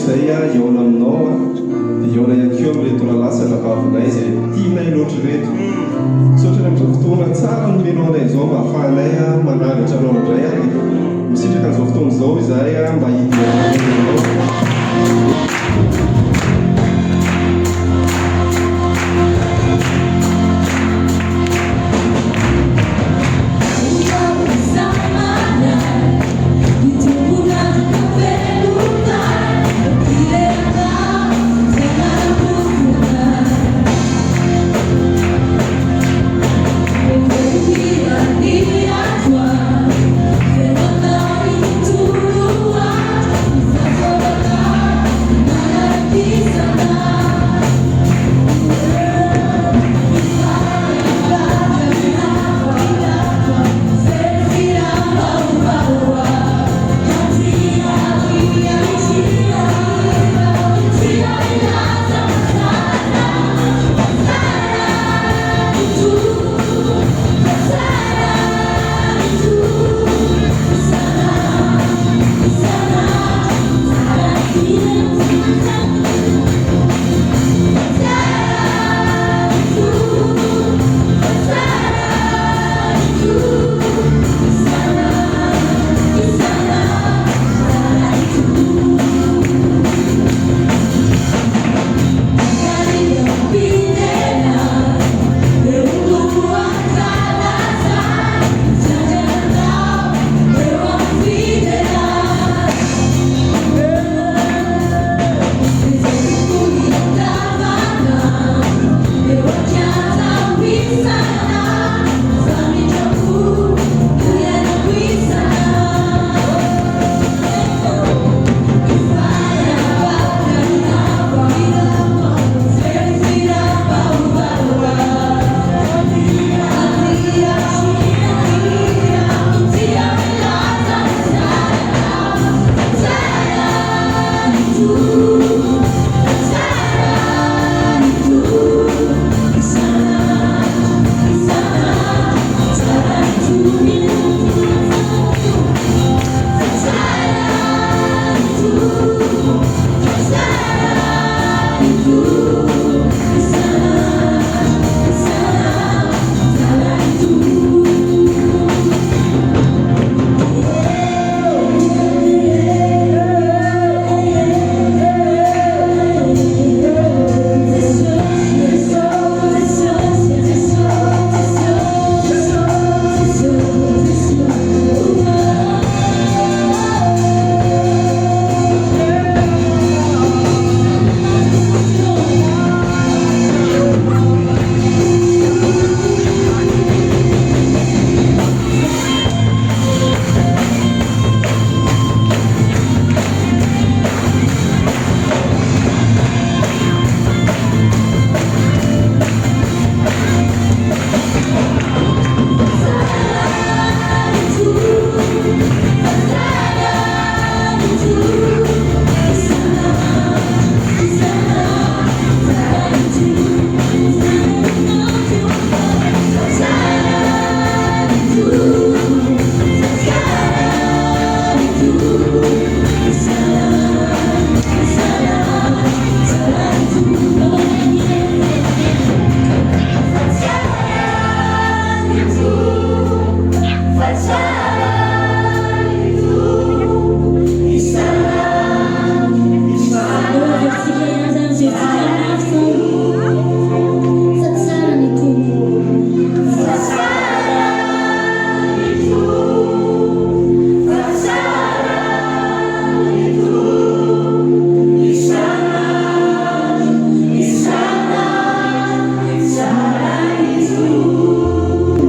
eto izay hihaona aminao dia hihaona ihany koa amin'ireto rahalahy sy anabavinay izay tianay loatra ireto. Misaotra ny amin'izao fotoana tsara nomenao anay izao mba hahafahanay manandratra anao indray ary misitraka an'izao fotoana izao izahay mba hiderana anao.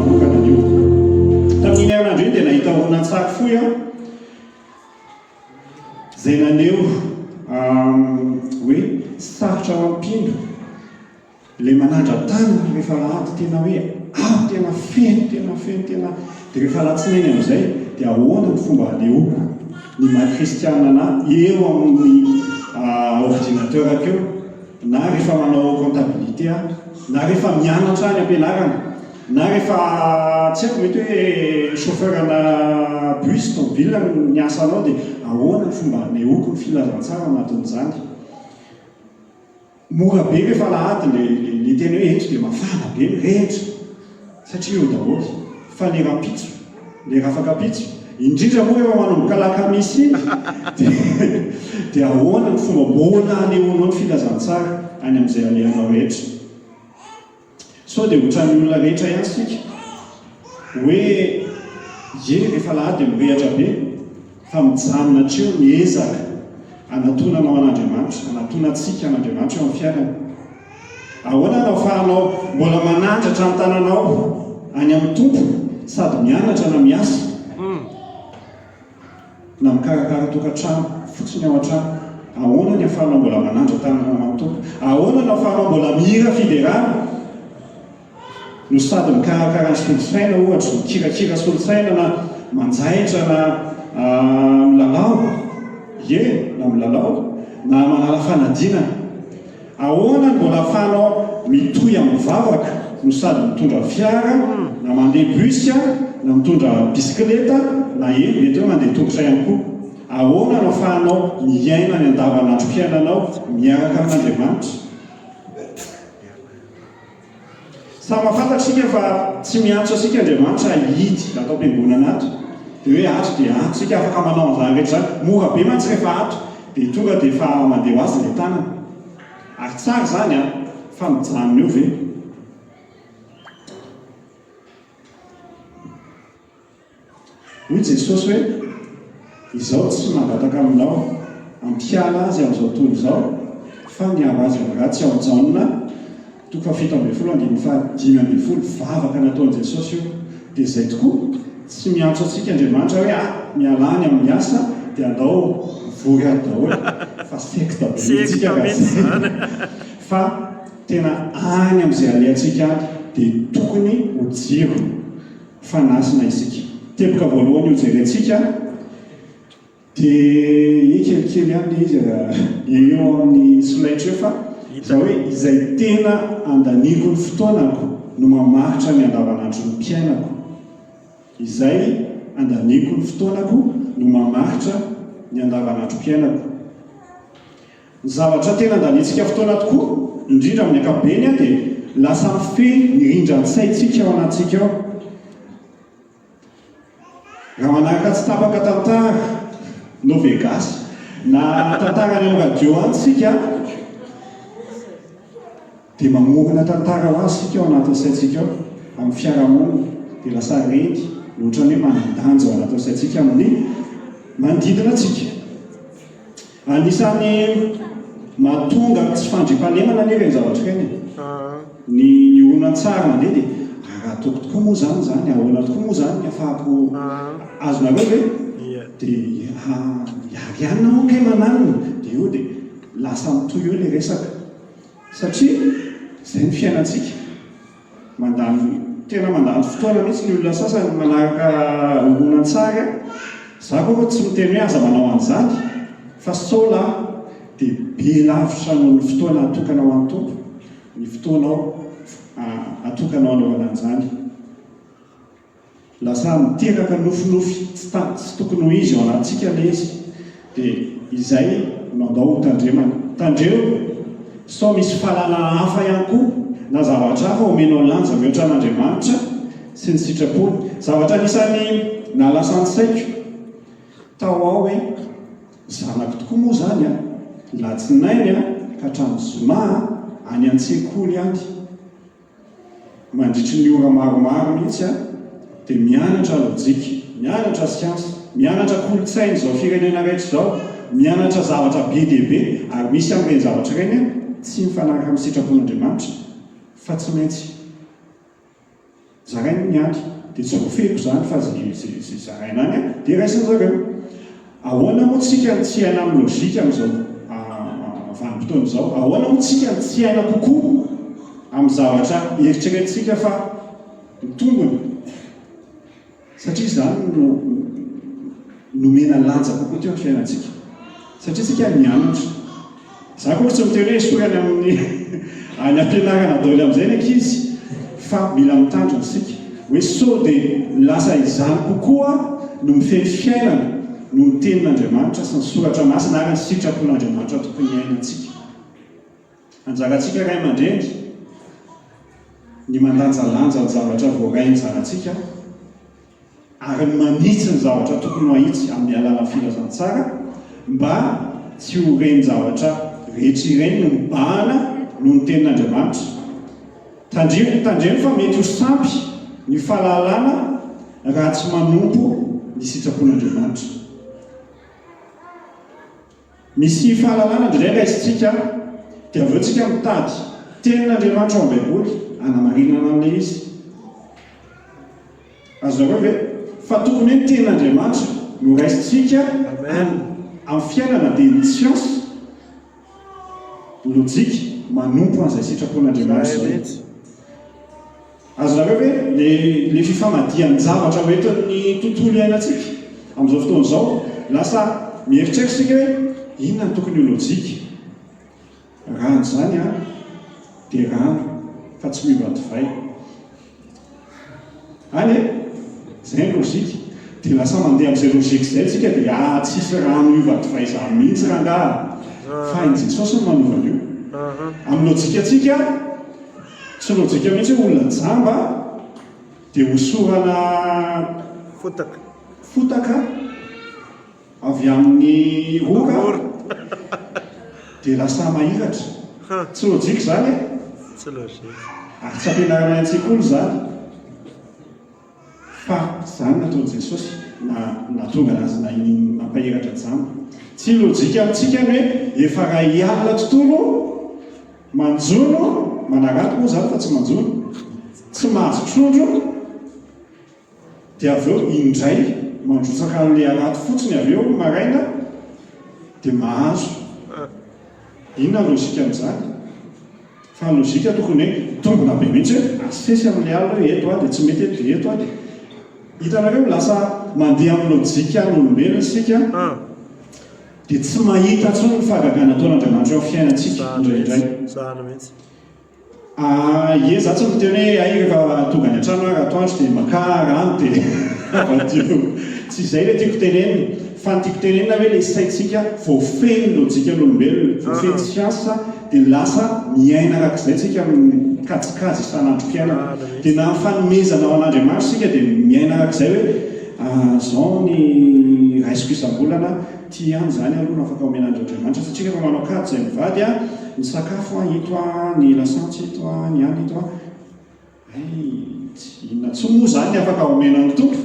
Manokana an'io. Tamin'iny herinandro iny dia nahita horonantsary fohy aho izay naneho hoe sarotra ho an'ny mpino ilay manandra-tanana rehefa alahady tena hoe aho tena feno tena feno tena dia rehefa alatsinainy amin'izay dia ahoana ny fomba hanehoako ny maha kristiana anà eo amin'ny ordinateur-ko eo na rehefa manao comptabilité aho na rehefa mianatra any am-pianarana. Na rehefa, tsy haiko, mety hoe chauffeur ana bus, tomobile ny asanao dia ahoana ny fomba anehoako ny filazantsara ao anatin'izany? Mora be rehefa alahady le le tena hoe eto dia mafana be mirehitra satria eo daholo fa le rampitso, le rafakapitso, indrindra moa rehefa manomboka alakamisy iny dia dia ahoana ny fomba mbola anehoanao ny filazantsara any amin'izay alehanao rehetra. Sao dia ohatran'ny olona rehetra ihany isika hoe ie rehefa alahady dia mirehatra be fa mijanona hatreo ny ezaka anatonanao an'Andriamanitra, anatonantsika an'Andriamanitra eo amin'ny fiainana. Ahoana no ahafahanao mbola manandratra ny tananao any amin'ny Tompo sady mianatra na miasa? Na mikarakara tokantrano fotsiny ao an-trano, ahoana ny ahafahanao mbola manandra-tanana ho an'ny Tompo? Ahoana no ahafahanao mbola mihira fiderana no sady mikarakara ny solosaina, ohatra, mikirakira solosaina na manjaitra na milalao, ie, na milalao, na manala fanadinana? Ahoana no mbola ahafahanao mitohy amin'ny vavaka no sady mitondra fiara na mandeha bus na mitondra bisikileta na eny mety hoe mandeha tongotra ihany koa? Ahoana no ahafahanao miaina ny andavanandrom-piainanao miaraka amin'Andriamanitra? Samy mahafantatra isika fa tsy miantso antsika Andriamanitra hihidy ato am-piangonana ato. Dia hoe ato dia ato isika afaka manao an'izany rehetra izany. Mora be mantsy rehefa ato dia tonga dia efa mandeha ho azy ilay tanana. Ary tsara izany an, fa mijanona eo ve? Hoy Jesosy hoe, Izaho tsy mangataka aminao hampiala azy amin'izao tontolo izao, fa ny hiaro azy amin'ny ratsy ao Jaona toko faha-17 andininy faha-15, vavaka nataon'i Jesosy io. Dia izay tokoa, tsy miantso antsika Andriamanitra hoe ah, mialà any amin'ny asa dia andao mivory ato daholo, fa secte be mihitsy isika raha izay. Fa tena any amin'izay alehantsika any dia tokony ho jiro. Fanasina isika. Teboka voalohany hojerentsika dia iny kelikely ihany ilay izy eo amin'ny solaitra eo fa izao hoe izay tena andaniako ny fotoanako no mamaritra ny andavanandron'ny mpiainako. Izay andaniako ny fotoanako no mamaritra ny andavanandrom-piainako. Ny zavatra tena andaniantsika fotoana tokoa, indrindra amin'ny ankapobeny, dia lasa mifehy ny rindran-tsaintsika ao anatintsika ao. Raha manaraka tsy tapaka tantara Novegasy na tantara any amin'ny radio any isika, Dia mamorona tantara ho azy isika ao anatin'ny saintsika ao, amin'ny fiarahamonina, dia lasa reny no ohatran'ny hoe manan-danja ao anatin'ny saintsika amin'ny manodidina antsika. Anisan'ny mahatonga ny tsy fandriampahalemana anie ireny zavatra ireny e. Ny ny horonantsary mandeha dia ah, raha ataoko tokoa moa izany izany, ahoana tokoa moa izany ny afahako azonareo ve? Dia ah, i Ariane moa kay mananona, dia eo dia lasa mitohy eo ilay resaka. Satria izay ny fiainantsika. Mandany, tena mandany fotoana mihitsy ny olona sasany manaraka horonantsary a. Za koa tsy miteny hoe aza manao an'izany fa sao lahy dia be lavitra noho ny fotoana atokana ho an'ny Tompo ny fotoanao atokanao anaovana an'izany. Lasa miteraka nofinofy tsy ta tsy tokony ho izy ao anatintsika ilay izy dia izay no andao ho tandremana. Tandremo sao misy fahalalana hafa ihany koa na zavatra hafa omenao lanja mihoatra an'Andriamanitra sy ny sitrapony. Zavatra anisan'ny nahalasa ny saiko tao ao hoe zanako tokoa moa izany an, latsinainy an ka hatramin'ny zoma an, any an-tsekoly any. Mandritry ny ora maromaro mihitsy aho dia mianatra lojika, mianatra siansa, mianatra kolontsain'izao firenena rehetra izao, mianatra zavatra be dia be, ary misy amin'ireny zavatra ireny tsy mifanaraka amin'ny sitrapon'Andriamanitra fa tsy maintsy zarainy ny any, dia tsy voafehiko izany fa izay zaraina any dia raisin-dry zareo. Ahoana moa tsika no tsy hiaina amin'ny lojika amin'izao vanim-potoana izao? Ahoana moa tsika no tsy hiaina kokoa amin'ny zavatra eritreretintsika fa mitombina? Satria izany no nomena lanja kokoa teo amin'ny fiainantsika. Satria tsika nianatra. Za akory tsy miteny hoe esory any amin'ny any am-pianarana daholo amin'izay ny ankizy. Fa mila mitandrina isika hoe sao dia lasa izany kokoa no mifehy fiainana noho ny Tenin'Andriamanitra sy ny Soratra Masina ary ny sitrapon'Andriamanitra tokony hiainantsika. Anjarantsika ray aman-dreny ny mandanjalanja ny zavatra voarain'ny zanatsika ary ny manitsy ny zavatra tokony ho ahitsy amin'ny alalan'ny filazantsara mba tsy ho ireny zavatra rehetra ireny no mibahana noho ny tenin'Andriamanitra. Tandremo, tandremo fa mety ho sampy ny fahalalana raha tsy manompo ny sitrapon'Andriamanitra. Misy fahalalana indraindray raisintsika dia avy eo tsika mitady tenin'Andriamanitra ao am-baiboly hanamarinana an'ilay izy. Azonareo ve? Fa tokony hoe ny tenin'Andriamanitra no raisintsika amin'ny fiainana dia ny siansa, lojika, manompo an'izay sitrapon'Andriamanitra izay. Azonareo ve le le fifamadihan-javatra hoentin'ny tontolo iainantsika amin'izao fotoana izao? Lasa mieritreritra isika hoe inona no tokony ho lojika? Rano izany an, dia rano fa tsy miova divay. Any e? Izay ny lojika. Dia lasa mandeha amin'izay lojika izay isika dia ah tsisy rano hiova divay izany mihitsy rangaha. Fa hain'i Jesosy ny manova an'io. Amin'ny lojikantsika, Tsy lojika mihitsy hoe olona jamba dia hosorana Fotaka. fotaka avy amin'ny rora dia lasa mahiratra. Tsy lojika izany e! Tsy lojika. Ary tsy ampianarina any an-tsekoly izany. Fa izany nataon'i Jesosy na nahatonga anazy nampahiratra jamba. Tsy lojika amintsika ny hoe efa ray alina tontolo Manjono, manarato moa izany fa tsy manjono, tsy mahazo trondro dia avy eo indray mandrotsaka an'ilay harato fotsiny avy eo maraina dia mahazo. Inona ny lojika amin'izany? Fa ny lojika tokony hoe mitombina be mihitsy hoe asesy amin'ilay alina hoe eto aho dia tsy mety eto dia eto aho dia. Hitanareo lasa mandeha amin'ny lojikan'olombelona isika. Dia tsy mahita intsony ny fahagagana ataon'Andriamanitra eo amin'ny fiainantsika indraindray. Zany mihitsy. Ah, ie, za tsy miteny hoe hay rehefa tonga any an-trano aho ratoandro dia makà rano dia avadio. Tsy izay ilay tiako tenenina. Fa ny tiako tenenina hoe ilay saintsika voafehy ny lojikan'olombelona, voafehy ny siansa dia lasa miaina arak'izay tsika amin'ny kajikajy isan'androm-piainana. Dia na amin'ny fanomezana ho an'Andriamanitra isika dia miaina arak'izay hoe Zao ny raisiko isam-bolana, ty ihany izany aloha no afaka omena an-dRandriamanitra satria rehefa manao kajy izay mivady an, ny sakafo an ito an, ny lasantsy ito an, ny an ito an, hay tsy inona intsony moa izany ny afaka omena ny Tompo?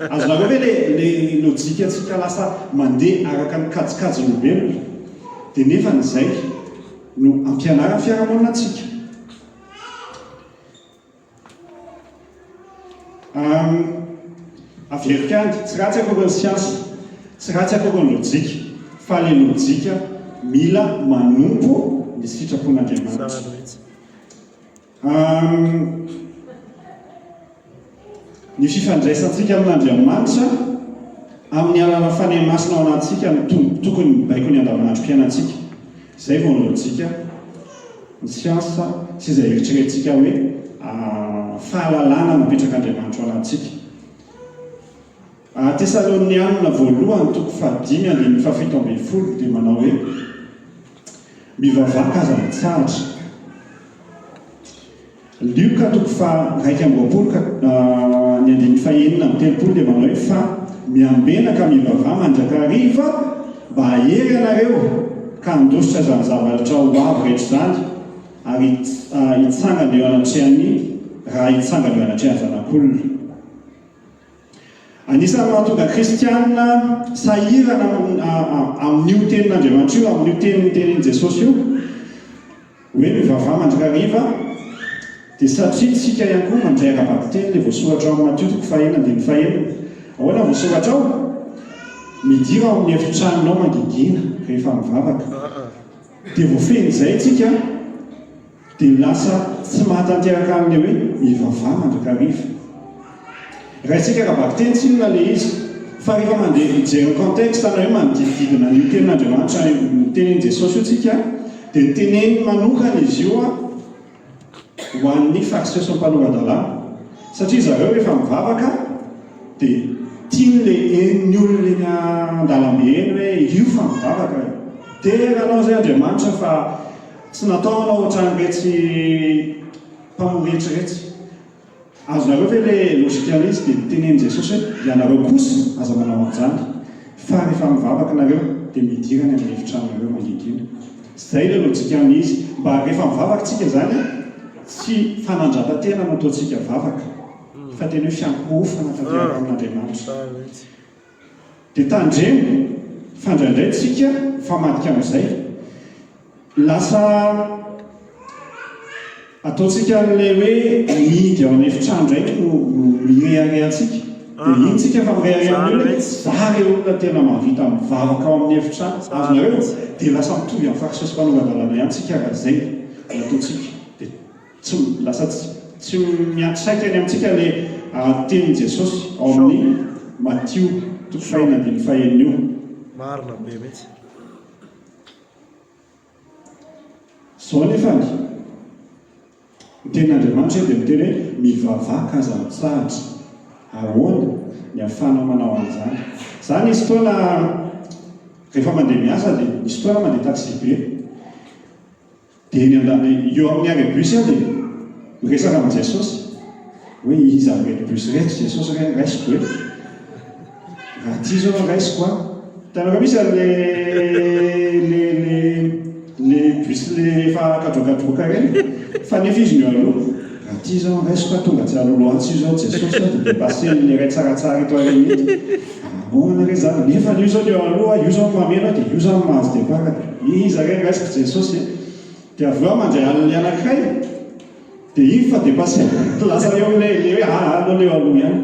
Azonareo ve le le lojikantsika lasa mandeha araka ny kajikajin'olombelona dia nefany izay no ampianaran'ny fiarahamonina antsika. Averiko ihany, tsy ratsy akory ny siansa, tsy ratsy akory ny lojika, fa ilay lojika mila manompo ny sitrapon'Andriamanitra. Ny fifandraisantsika amin'Andriamanitra amin'ny alalan'ny Fanahy Masina ao anatintsika no tokony mibaiko ny andavanandrom-piainantsika. Izay vao ny lojika. Ny siansa sy izay eritreretintsika hoe fahalalana napetrak'Andriamanitra ao anatintsika. Tesalonianina voalohany toko fahadimy andininy fahafito ambin'ny folo dia manao hoe, Mivavaka aza mitsahatra. Lioka toko faha-21 ka ny andininy faha-36 dia manao hoe, Fa miambena ka mivavaha mandrakariva mba hahery anareo ka handositra izany zavatra ho avy rehetra izany ary hitsangana eo anatrehan'ny raha hitsangana eo anatrehan'ny Zanak'olona. Anisan'ny mahatonga kristiana sahirana amin'io tenin'Andriamanitra io, amin'io teny notenenin'i Jesosy io, Hoe mivavaha mandrakariva dia satria tsika ihany koa mandray ara-bakiteny ilay voasoratra ao amin'ny Matio toko fahenina andininy fahenina. Ahoana ny voasoratra ao? Midira ao amin'ny efitranonao mangingina rehefa mivavaka. Dia voafehin'izay tsika dia lasa tsy mahatanteraka an'ilay hoe mivavaha mandrakariva. Raisika ara-bakiteny tsinona ilay izy, fa rehefa mandeha mijery ny contexte na hoe manodidididina an'io tenin'Andriamanitra notenenin'i Jesosy io tsika dia noteneniny manokana izy io. ho an'ny Fariseo sy ny mpanora-dalàna, satria zareo rehefa mivavaka dia tian'ilay henon'ny olona eny an-dalambe eny hoe io fa mivavaka e! Dera anao izay Andriamanitra fa tsy natao anao ohatran'iretsy mpamory hetra iretsy. Azonareo ve le logique an'ilay izy dia nitenenin'i Jesosy hoe ianareo kosa aza manao an'izany fa rehefa mivavaka nareo dia midira any amin'ny efitranonareo mangingina. Zay le logique an'ilay izy mba rehefa mivavaka tsika zany tsy fanandratan-tena no ataontsika vavaka fa tena hoe fiankohofana tanteraka amin'Andriamanitra. Dia tandremo fa indraindray tsika mifamadika amin'izay. Lasa ataontsika an'ilay hoe mihidy ao an'efitrano indray no ireharehantsika. Dia iny tsika fa mirehareha amin'ny olona hoe za re olona tena mahavita mivavaka ao amin'ny efitrano. Azonareo? Dia lasa mitovy amin'ny fariseo sy mpanora-dalàna ihany tsika raha izay no ataontsika. Dia Tsy lasa tsy miantraika any amintsika ilay tenin'i Jesosy ao amin'ny Matio toko fahenina andininy fahenina io. Marina be mihitsy. Izao anefany, ny tenin'Andriamanitra dia miteny hoe mivavaha ka aza mitsahatra. Ahoana ny ahafahanao manao an'izany? Za nisy fotoana rehefa mandeha miasa dia nisy fotoana mandeha taxi-be. Dia eny an-dalana eo amin'ny arrêt bus aho dia miresaka amin'i Jesosy hoe iza amin'ireto bus ireto Jesosy re raisiko e? Raha ty izao raisiko an! Hitanareo misy an'le le le le bus le efa kadroakadroaka ireny fa nefa izy no eo aloha. Raha ty izao raisiko an, tonga tsy alohaloha atsy io izao Jesosy an, dia depasser-n'le iray tsaratsara eto aoriana eto. Ahoana re izany? Nefa io izao no eo aloha, io izao no mameno dia io izao no mahazo départ. Dia iza re no raisiko Jesosy e? Dia avy eo aho mandray an'ilay anankiray, dia iny fa dépassé, lasa eo amin'ilay ilay hoe ah aloha ilay eo aloha ihany.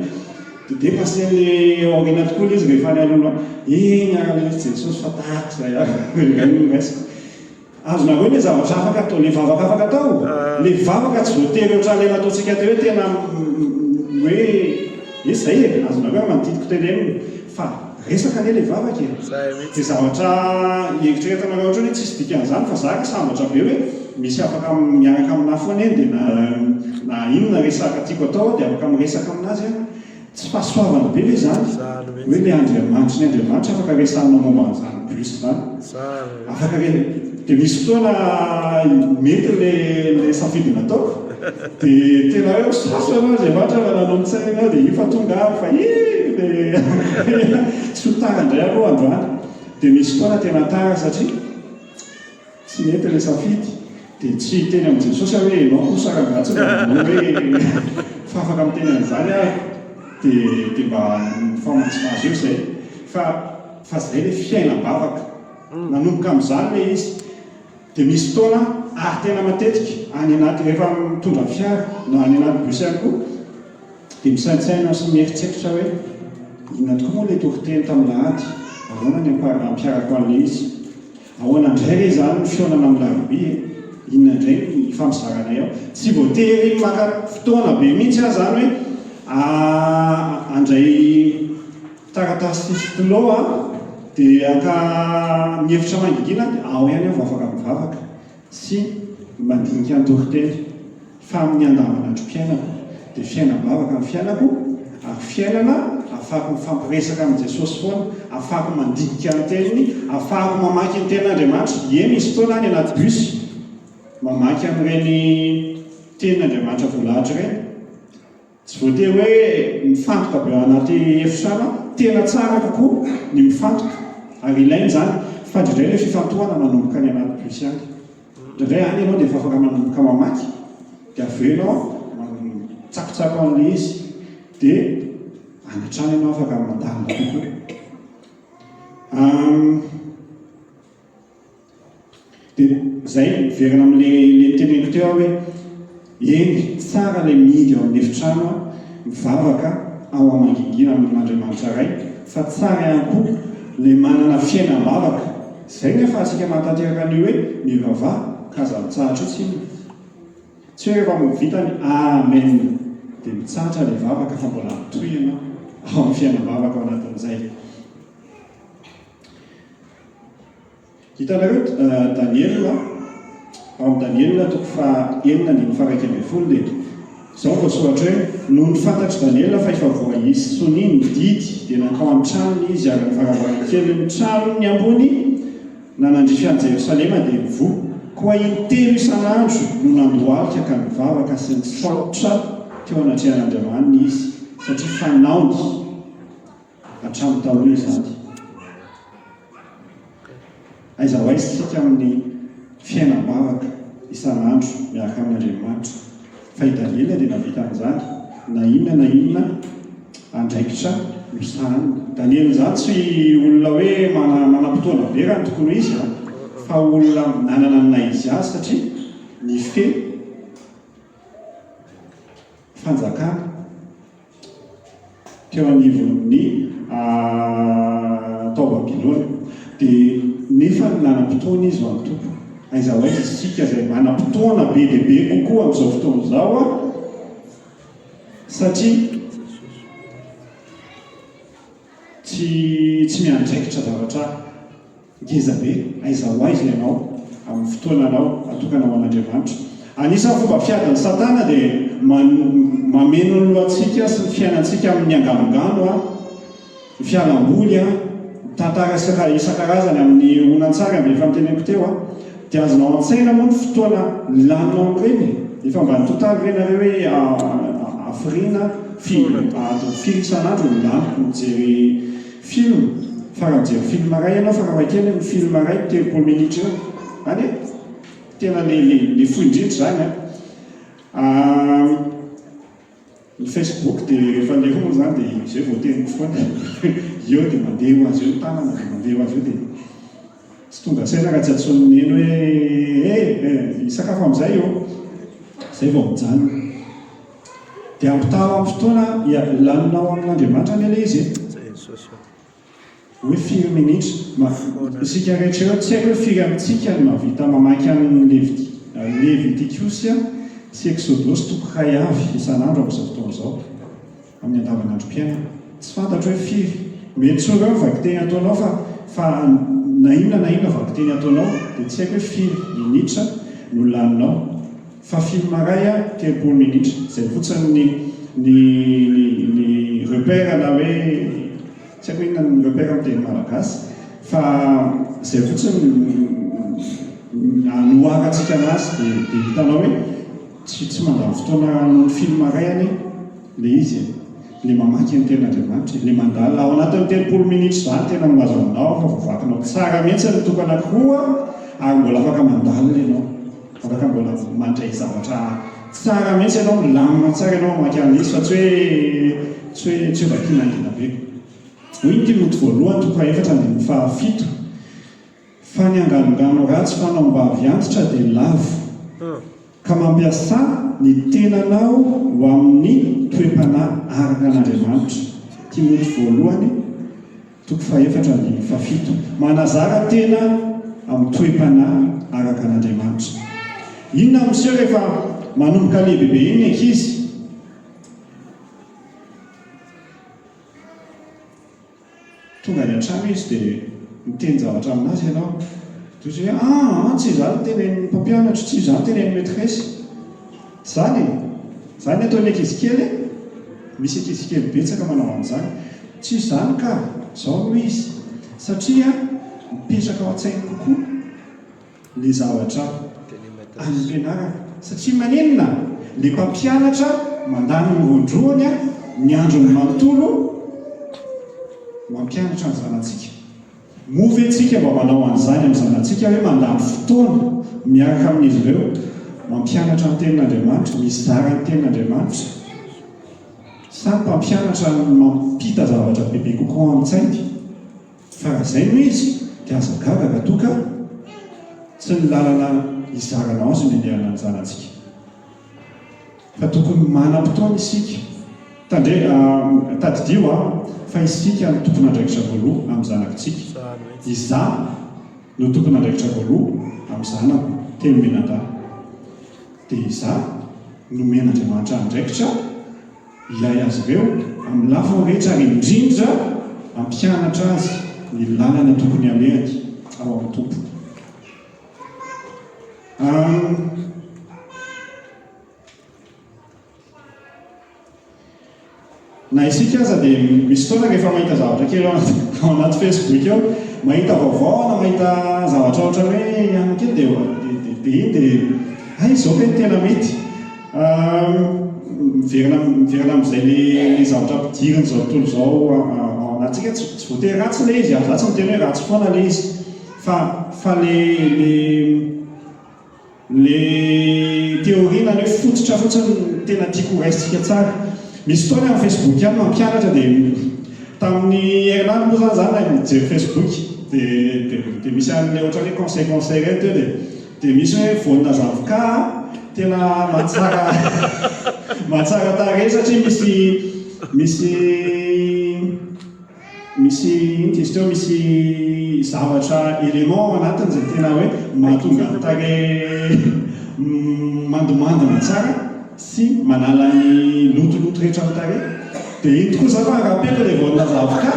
Dia dépassé-n'ilay eo aoriana tokoa ilay izy rehefa any alohaloha. Iny ary ilay izy Jesosy fa tahaka izay ary ireny no raisiko. Azonareo ilay zavatra afaka atao, ilay vavaka afaka atao? Ilay vavaka tsy voatery ohatran'ilay nataontsika teo hoe tena hoe hoe izay e, azonareo angamba ny tiako tenenina fa resaka anie ilay vavaka e. Dia zavatra eritreretanareo ohatran'ny hoe tsisy dikan'izany fa za sambatra be hoe misy afaka miaraka aminà foana eny dia na na inona resaka tiako atao dia afaka miresaka aminazy aho. Tsy fahasoavana be ve izany? Hoe ilay Andriamanitry ny Andriamanitra afaka resahanao momba an'izany bus izany. Afaka re, dia misy fotoana mety ilay ilay safidy nataoko, dia tena hoe misaotra anao Andriamanitra fa nanolo-tsaina anao dia io fa tonga aho fa ih dia tsy ho tara indray aloha androany. Dia misy fotoana tena tara satria Tsy mety ilay safidy dia tsy hiteny amin'i Jesosy aho hoe ianao kosa rangahy tsy mba manao hoe fa afaka miteny an'izany aho dia dia mba mifamantsivazy eo izay fa fa izay ilay fiainam-bavaka nanomboka amin'izany ilay izy dia misy fotoana ary tena matetika any anaty rehefa mitondra fiara na any anaty bus ihany koa dia misaintsaina sy mieritreritra hoe inona tokoa moa ilay toriteny tamin'ny lahady ahoana ny ampiharako an'ilay izy Ahoana indray re izany ny fihaonana amin'ny larobia e? Inona indray ny hifampizaranay ao? Tsy voatery maka fotoana be mihitsy aho izany hoe handray taratasy sy stylo aho dia haka ny hevitra mangingina dia ao ihany aho vao afaka mivavaka sy mandinika ny toriteny. Fa amin'ny andavanandrom-piainako, dia fiainam-bavaka ny fiainako, ary fiainana ahafahako mifampiresaka amin'i Jesosy foana, ahafahako mandinika ny Teniny, ahafahako mamaky ny Tenin'Andriamanitra. Ie, misy fotoana any anaty bus, mamaky an'ireny Tenin'Andriamanitra voalahatra ireny. Tsy voatery hoe mifantoka be ao anaty efitrano an! Tena tsara kokoa ny mifantoka ary ilaina izany fa indraindray ilay fifantohana manomboka any anaty bus any. Indraindray any ianao dia efa afaka manomboka mamaky dia avy eo ianao mitsakotsako an'ilay izy dia any an-trano ianao afaka mandalina kokoa. Dia izay, miverina amin'ilay ilay noteneniko teo aho hoe, eny, tsara ilay mihidy ao amin'ny efitrano an, mivavaka ao amangingina amin'Andriamanitra Ray, fa tsara ihany koa ilay manana fiainam-bavaka. Izay no ahafahantsika mahatanteraka an'io hoe mivavaha ka aza mitsahatra io tsinona. Tsy hoe rehefa vita ny Amen dia mitsahatra ilay vavaka fa mbola mitohy ianao ao amin'ny fiainam-bavaka ao anatin'izay. Hitanareo Daniela? Ao amin'ny Daniela toko faha enina andininy faha 11 dia izao voasoratra hoe, Nony fantatr'i Daniela fa efa voaisy sonia ny didy dia nankao an-tranony izy ary ny varavarankelin'ny tranony ambony nanandrify an'i Jerosalema dia nivoha. Koa intelo isan'andro no nandohalika ka nivavaka sy nisaotra teo anatrehan'Andriamaniny izy satria fanaony hatramin'ny taloha izany. Aiza ho aiza isika amin'ny fiainam-bavaka isan'andro miaraka amin'Andriamanitra? Fa i Daniela dia nahavita an'izany, na inona na inona andraikitra nosahaniny. Daniela izany tsy olona hoe manam-potoana be raha ny tokony ho izy, fa olona nanana ny naha izy azy satria nifehy fanjakana. teo anivon'ny tao Babylona. Dia nefa nanam-potoana izy ho an'ny Tompo. Aiza ho aiza isika izay manam-potoana be dia be kokoa amin'izao fotoana izao satria tsy tsy miandraikitra zavatra Ngeza be, aiza ho aiza ianao amin'ny fotoananao atokana ho an'Andriamanitra? Anisan'ny fomba fiadin'i Satana dia mameno ny lohantsika sy ny fiainantsika amin'ny anganongano, ny fialamboly, ny tantara isan-karazany amin'ny horonantsary avy efa noteneniko teo. Dia azonao an-tsaina moa ny fotoana laninao amin'ireny? Efa mba nitotaly ve nareo hoe hafiriana, firy, adiny firy isan'andro no laniko mijery Film, fa raha mijery film iray ianao farafahakeliny ny film iray 30 minitra eo any e! Tena le le le fohy indrindra izany an! Ny facebook dia rehefa alefa moa izany dia izay vao teniko foana eo dia mandeha ho azy eo ny tanana dia mandeha ho azy eo dia tsy tonga saina raha tsy antsoin'i neny hoe eh eh hisakafo amin'izay ô! Izay vao mijanona. Dia ampitaho amin'ny fotoana laninao amin'Andriamanitra anie ilay izy e. Hoe firy minitra. Isika rehetra eo, tsy haiko hoe firy amintsika no mahavita mamaky an'ny Levitikosy sy Eksodosy toko iray avy isan'andro amin'izao fotoana izao, amin'ny andavanandrom-piainana. Tsy fantatro hoe firy. Mety tsy ho ireo ny vakiteny ataonao fa fa na inona na inona vakiteny ataonao dia tsy haiko hoe firy minitra no laninao. Fa film iray a 30 minitra, zay fotsiny ny ny ny ny repère na hoe tsy haiko inona ny repère amin'ny teny malagasy fa zay fotsiny no anoharantsika anazy dia dia hitanao hoe tsy tsy mandany fotoana noho ny film iray anie le izy e, le mamaky ny tenin'Andriamanitra e, le mandalina ao anatin'ny 30 minitra izany tena milaza aminao fa voavakinao tsara mihitsy ny toko anankiroa ary mbola afaka mandalina ianao. Afaka mbola mandray zavatra tsara mihitsy ianao, milamina tsara ianao mamaky an'ilay izy fa tsy hoe tsy hoe tsy hoe vakiana haingana be. Hoy ny Timoty voalohany toko fahefatra andininy fahafito, Fa ny anganongano ratsy fanaom-bavy antitra dia lavo, ka mampiasà ny tenanao ho amin'ny toe-panahy araka an'Andriamanitra. Timoty voalohany. Toko fahefatra andininy fahafito. Manazara tena amin'ny toe-panahy araka an'Andriamanitra. Inona no miseho rehefa manomboka lehibebe iny ny ankizy? Tonga any an-trano izy dia miteny zavatra aminazy ianao. Dia hoy izy hoe, ah, tsy izany no tenenin'ny mpampianatra, tsy izany no tenenin'ny maîtresse. Tsy izany e! Izany ny ataon'ny ankizy kely e! Misy ankizy kely betsaka manao an'izany. Tsy izany ka! Izao no izy, satria mipetraka ao an-tsainy kokoa ilay zavatra any am-pianarana. Satria maninona? Ilay mpampianatra mandany ny rondroany, ny androny manontolo mampianatra ny zanatsika. Moa ve tsika mba manao an'izany amin'ny zanatsika hoe mandany fotoana miaraka amin'izy ireo, mampianatra ny Tenin'Andriamanitra, mizara ny Tenin'Andriamanitra? Sa ny mpampianatra no mampita zavatra bebe kokoa an-tsainy? Fa raha izay no izy dia aza gaga raha toa ka tsy ny lalana hizaranao azy no andehanan'ny zanatsika. Fa tokony manam-potoana isika. Tandre, tadidio an, fa isika no tompon'andraikitra voaloha amin'ny zanakitsika. Izaho no tompon'andraikitra voaloha amin'ny zanako telo mianadahy. Dia izaho nomen'Andriamanitra andraikitra hiahy azy ireo amin'ny lafiny rehetra ary indrindra hampianatra azy ny lalana tokony halehany ao amin'ny Tompo. Na isika aza dia misy fotoana rehefa mahita zavatra kely ao anaty Facebook ao, mahita vaovao na mahita zavatra ohatran'ny hoe ihany kely dia dia iny dia hay izao kay no tena mety. Miverina miverina amin'izay le le zavatra ampidirin'izao tontolo izao ao anatintsika, tsy tsy voatery ratsy ilay izy, za tsy miteny hoe ratsy foana ilay izy fa fa le le Le théorie na ny hoe fototra fotsiny no tena tiako ho raisintsika tsara. Misy fotoana amin'ny Facebook ihany mampianatra dia tamin'ny herinandro moa zany za nahay mijery Facebook dia dia dia misy an'ilay ohatran'ny hoe conseil conseil ireny teo dia dia misy hoe voanina zavoka tena mahatsara mahatsara tarehy satria misy misy Misy inona izy teo, misy zavatra élément ao anatiny izay tena hoe mahatonga ny tarehy mandomandina tsara sy manala ny lotoloto rehetra amin'ny tarehy. Dia iny tokoa za fa rapeko ilay voanina zavoka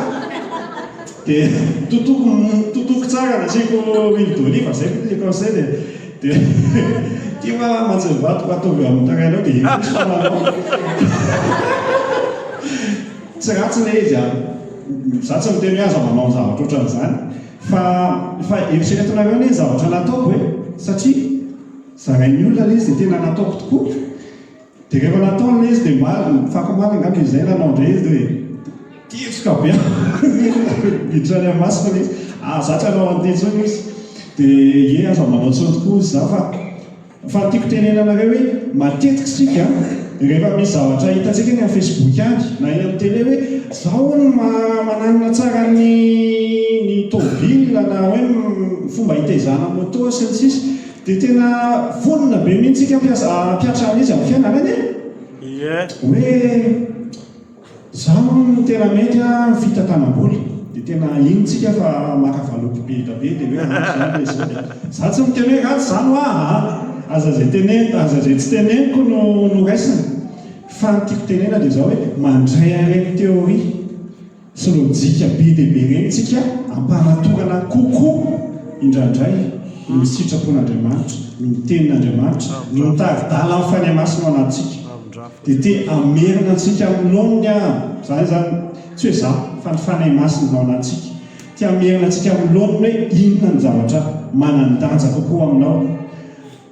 dia totoko totoko tsara nasiako huile d'olive zay no tiako conseil dia dia ity hoa mantsy ny vadiko ataovy eo amin'ny tarehinao dia iny koa tsy fananao. Tsy ratsy ilay izy an! Za tsy miteny hoe aza manao zavatra ohatran'izany fa fa eritreretinareo anie ny zavatra nataoko e! Satria zarain'ny olona ilay izy dia tena nataoko tokoa dia rehefa nataony ilay izy dia omaly afakomaly angamba izy izay nanao indray izy dia titroka be aho miditra any amin'ny masoko ilay izy ah za tsy hanao an'ity intsony izy dia ie aza manao intsony tokoa izy za fa Fa ny tiako tenenana anareo hoe matetika isika rehefa misy zavatra hitantsika eny amin'ny Facebook any na eny amin'ny télé hoe zao hono mananona tsara ny ny tôbila na hoe fomba hitaizana moto sy ny sisa dia tena vonona be mihitsy isika hampiasa hampihatra an'izy amin'ny fiainana anie Ie. Hoe Zany hono no tena mety a, ny fitantanam-bola dia tena iny tsika fa maka valopy be da be dia hoe ampy zany ilay zao dia za tsy miteny hoe ratsy zany hoa a, aza izay teneniko aza izay tsy teneniko no no raisina fa ny tiako tenena dia zao hoe mandray an'ireny théorie sy lojika be dia be ireny tsika ampahamatorana kokoa indraindray noho ny sitrapon'Andriamanitra, noho ny tenin'Andriamanitra, noho ny tari-dalan'ny Fanahy Masina ao anatintsika. Dia te hamerina antsika amin'ny laoniny aho, izany izany, tsy hoe izaho, fa ny Fanahy Masina ao anatintsika. Te hamerina antsika amin'ny laoniny hoe inona ny zavatra manan-danja kokoa aminao,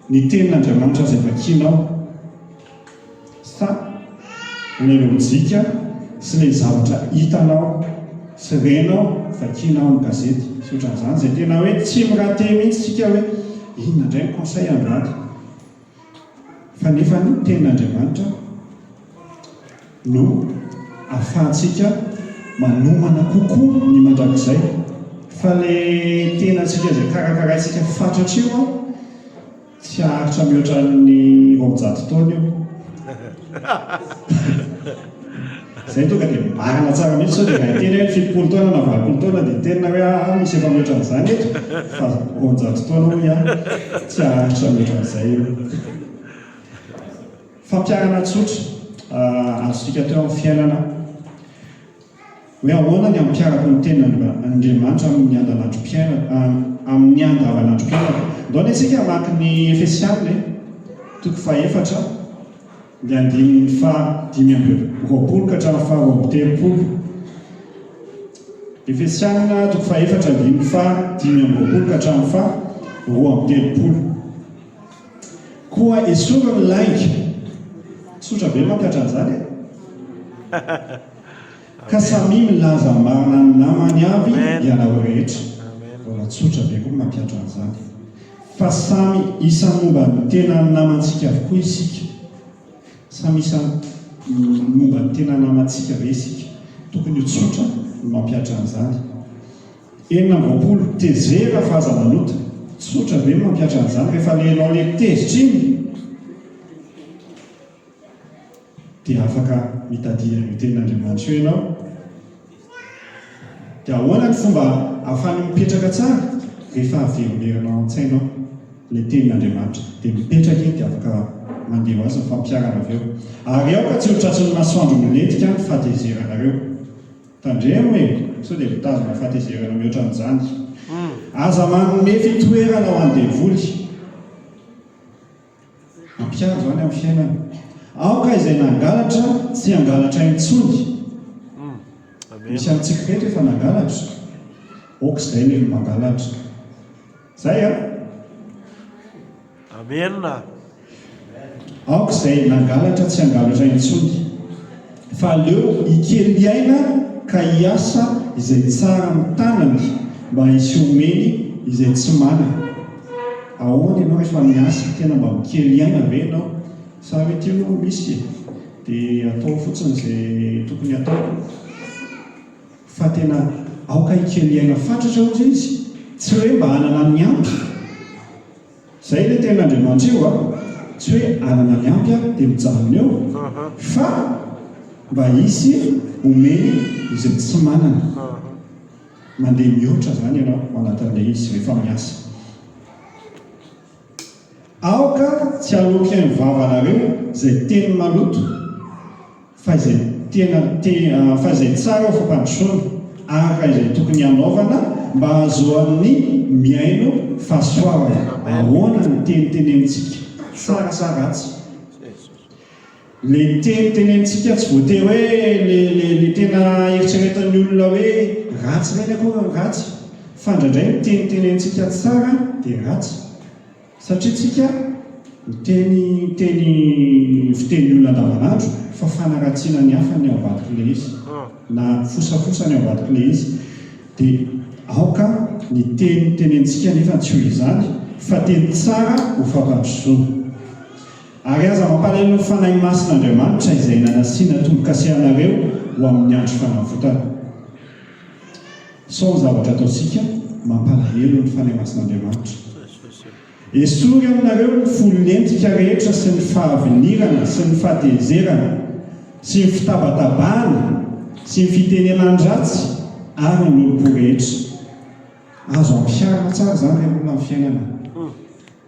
ny Tenin'Andriamanitra izay vakianao, sa ilay lojika sy ilay zavatra hitanao sy renao, vakianao amin'ny gazety, sy ohatran'izany, izay tena hoe tsy mi-rater mihitsy isika hoe inona indray ny conseil androany. Fa nefa ny Tenin'Andriamanitra no ahafahantsika manomana kokoa ny mandrakizay. Fa ilay tenantsika izay karakaraintsika fatratra io an, tsy haharitra mihoatra ny 200 taona io. Izay tonga dia marina tsara mihitsy sao dia raha hiteny hoe 70 taona na 80 taona dia hitenina hoe aa misy efa mihoatra an'izany eto fa 200 taona hoy aho tsy haharitra mihoatra an'izay io. Fampiharana tsotra azontsika atao amin'ny fiainana hoe ahoana ny hampiharako ny tenin'Andriamanitra amin'ny andanandrom-piainako amin'ny andavanandrom-piainako. Ndao anie isika hamaky ny Efesiana e, toko fahefatra. Ny andininy faha 25 ka hatramin'ny faha 32. Efesiana toko fahefatra andininy faha 25 ka hatramin'ny faha 32. Koa esory ny lainga. Tsotra be mampihatra an'izany e. Ka samia milaza marina ny namany avy ianareo rehetra. Mbola tsotra be koa mampihatra an'izany. Fa samy isan'ny momba ny tenan'ny namantsika avokoa isika. Samy isan'ny momba ny tena namantsika ve isika? Tokony ho tsotra ny mampihatra an'izany. 26, Tezera fa aza manota. Tsotra be ny mampihatra an'izany rehefa le ianao le tezitra iny. Dia afaka mitadidy an'io tenin'Andriamanitra io ianao. Dia ahoana ny fomba ahafahan'io mipetraka tsara? Rehefa averimberinao an-tsainao ilay tenin'Andriamanitra, dia mipetraka iny dia afaka mandeha ho azy ny fampiharana avy eo. Ary aoka tsy ho tratry ny masoandro milentika ny fahatezeranareo. Tandremo e! Sao dia mitazona fahatezerana mihoatra an'izany. Aza manome fitoerana ho an'ny devoly. Ampiharo izany amin'ny fiainana. Aoka izay nangalatra tsy hangalatra intsony. Misy amintsika rehetra efa nangalatra. Aoka izay ilay mangalatra. Izay an! Amena. Aoka izay nangalatra tsy hangalatra intsony, fa aleo hikely aina ka hiasa izay tsara amin'ny tanany mba hisy homeny izay tsy manana. Ahoana ianao rehefa miasa, tena mba mikely aina ve ianao sa hoe ity aloha misy e, dia atao fotsiny izay tokony hatao? Fa tena aoka hikely aina fatratra hozy izy, tsy hoe mba hanana ny ampy. Zay ilay tenin'Andriamanitra io a! Tsy hoe hanana ny ampy aho dia mijanona eo fa mba hisy homeny izay tsy manana. Mandeha mihoatra izany ianao ao anatin'ilay izy rehefa miasa. Aoka tsy haloaky ny vavanareo izay teny maloto. Fa izay tena te fa izay tsara ho fampandrosoana, araka izay tokony hanaovana mba hahazoan'ny mihaino fahasoavana. Ahoana ny teny tenenintsika? Tsara sa ratsy? Le teny tenenintsika tsy voatery hoe le le le tena eritreretan'ny olona hoe ratsy ireny akory no ratsy, fa indraindray ny teny tenenintsika tsara dia ratsy. Satria tsika miteny teny fitenin'ny olona andavanandro fa fanaratsiana ny hafa ny ao ambadik'ilay izy na fosafosa ny ao ambadik'ilay izy dia aoka ny teny tenenintsika nefa tsy ho izany fa teny tsara ho fampandrosoana. Ary aza mampalahelo ny Fanahy Masin'Andriamanitra izay nanasiana tombo-kase anareo ho amin'ny andro fanavotana. Sao ny zavatra ataontsika mampalahelo ny Fanahy Masin'Andriamanitra. Esory aminareo ny fo lentika rehetra sy ny fahavinirana sy ny fahatezerana sy ny fitabatabana sy ny fitenenan-dratsy ary ny lolompo rehetra. Azo ampiharina tsara izany ry olona amin'ny fiainana.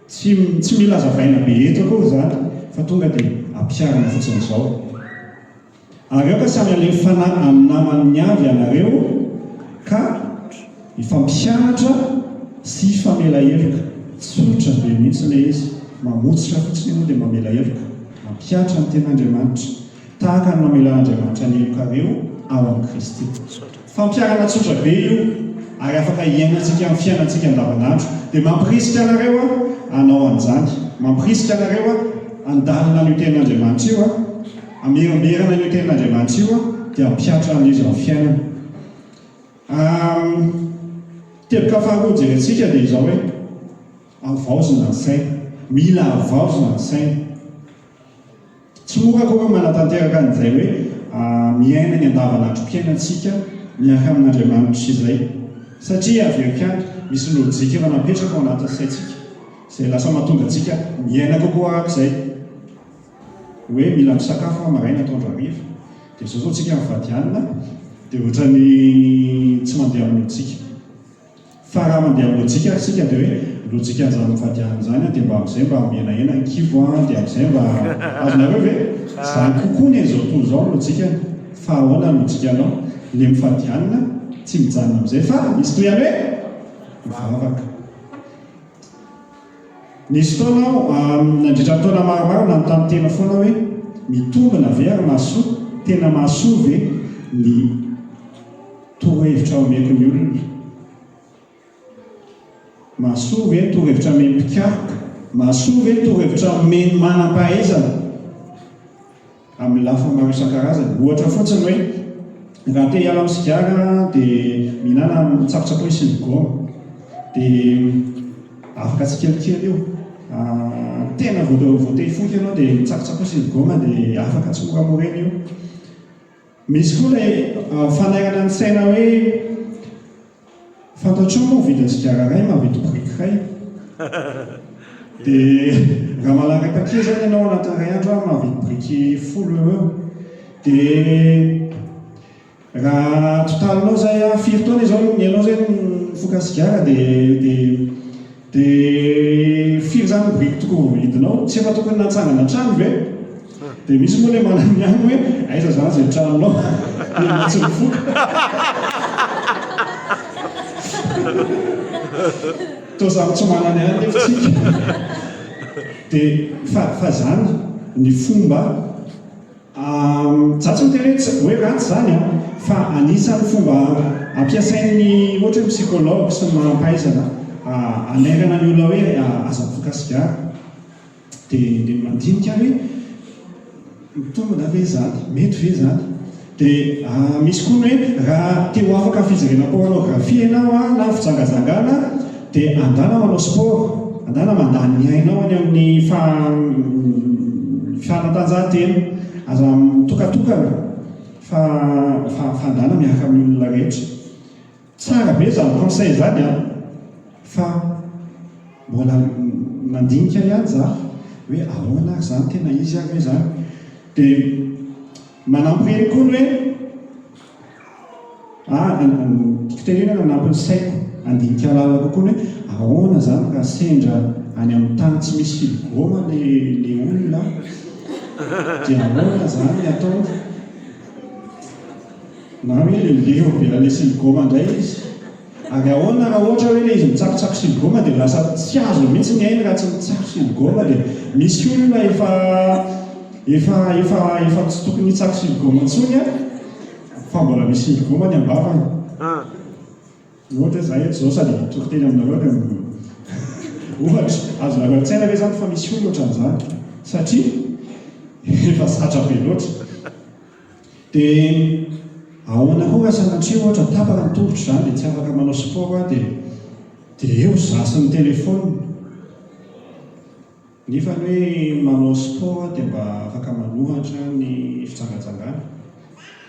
Tsy tsy mila hazavaina be eto akory izany fa tonga dia ampiharina fotsiny izao. Ary aoka samy halemy fanahy amin'ny namany avy ianareo ka hifampianatra sy hifamela heloka. Tsotra be mihitsy ilay izy. Mamotsitra fotsiny ianao dia mamela heloka. Mampihatra ny tenin'Andriamanitra. Tahaka ny namelan'Andriamanitra ny helokareo ao amin'i Kristy. Fampiharana tsotra be io ary afaka iainantsika amin'ny fiainantsika andavanandro. Dia mampirisika anareo aho hanao an'izany. Mampirisika anareo aho handalina an'io tenin'Andriamanitra io aho. Hamerimberina an'io tenin'Andriamanitra io aho dia hampihatra an'izy amin'ny fiainana. Teboka faharoa jerentsika dia izao hoe, havaozina ny saina. Mila havaozina ny saina. Tsy mora akory ny manatanteraka an'izay hoe miaina ny andavanandrom-piainantsika miaraka amin'Andriamanitra izay. Satria avy eo ihany, misy lojika efa napetraka ao anatin'ny saintsika, izay lasa mahatonga antsika miaina kokoa araka izay. Hoe mila misakafo aho maraina atoandro hariva. Dia izao izao tsika mivady hanina dia ohatran'ny tsy mandeha amin'ny lojika. Fa raha mandeha amin'ny lojika ary isika dia hoe lojikan'izany mivady hanina izany dia mba amin'izay mba mihenahena ny kibo an, dia amin'izay mba azonareo ve? Izany kokoa ny an'izao tontolo izao ny lojikany. Fa ahoana ny lojikanao? Ilay mifady hanina tsy mijanona amin'izay fa misy tohiny hoe mivavaka. Nisy fotoana aho, nandritra ny taona maromaro, nanontany tena foana hoe, Mitombina ve ary mahasoa, tena mahasoa ve ny torohevitra omeko ny olona? Mahasoa ve ny torohevitra omen'ny mpikaroka? Mahasoa ve ny torohevitra omen'ny manam-pahaizana? Amin'ny lafiny maro isan-karazany. Ohatra fotsiny hoe, raha te hiala amin'ny sigara dia mihinana tsakotsakoy sy migaoma. Dia afaka tsikelikely io. Tena vao te hifoka ianao dia mitsakotsakoy sy migaoma dia afaka tsimoramora eny io. Misy koa ilay fanairana ny saina hoe Fantatrao moa vidin'ny sigara iray mahavidy biriky iray? Dia raha malaka paquet zany ianao anatin'ny iray andro an, mahavidy biriky folo eo ho eo. Dia raha totalinao izay an, firy taona izao ianao izay nifoka sigara dia dia Dia firy izany ny biriky tokony ho vidinao? Tsy efa tokony natsangana trano ve? Dia misy moa ilay manana ihany hoe aiza izany izay tranonao? Dia ianao tsy mifoka. Toa samy tsy manana ihany nefa tsika. Dia fa fa zany ny fomba za tsy miteny hoe tsy hoe ratsy zany an, fa anisan'ny fomba ampiasain'ny ohatra hoe psychologue sy ny manam-pahaizana hanairana ny olona hoe aza mifoka sigara. Dia dia mandinika aho hoe mitombina ve izany? Mety ve izany? Dia misy koa ny hoe raha te ho afaka amin'ny fijerena pornographie ianao na fijangajangana dia andana manao sport, andana mandany ny ainao any amin'ny fanatanjahantena, aza mitokatokana fa fa fa andana miaraka amin'ny olona rehetra. Tsara be zany conseil zany an! Fa mbola nandinika ihany za hoe ahoana ary zany tena izy ary ve zany? De manampy ireny koa ny hoe ah tiako tenenana nanampy ny saiko handinika lalina kokoa ny hoe ahoana zany raha sendra any amin'ny tany tsy misy filigoma le le olona de ahoana zany ny ataony? Na hoe leo be an'ilay siligoma indray izy. Ary ahoana raha ohatra hoe ilay izy mitsakotsako siligoma dia lasa tsy azony mihitsy ny ainy raha tsy mitsako siligoma dia misy olona efa efa efa efa tsy tokony hitsako siligoma intsony an, fa mbola misy siligoma ny am-bavany. Ohatra hoe za eto izao sady hitory teny aminareo dia ohatra, azonareo an-tsaina ve izany fa misy olona ohatran'izany? Satria efa zatra be loatra. Dia ahoana koa raha sanatria ohatra tapaka ny tongotro izany dia tsy afaka manao sport aho dia dia eo za sy ny telephone. Nefa ny hoe manao sport dia mba afaka manohatra ny fijangajangana.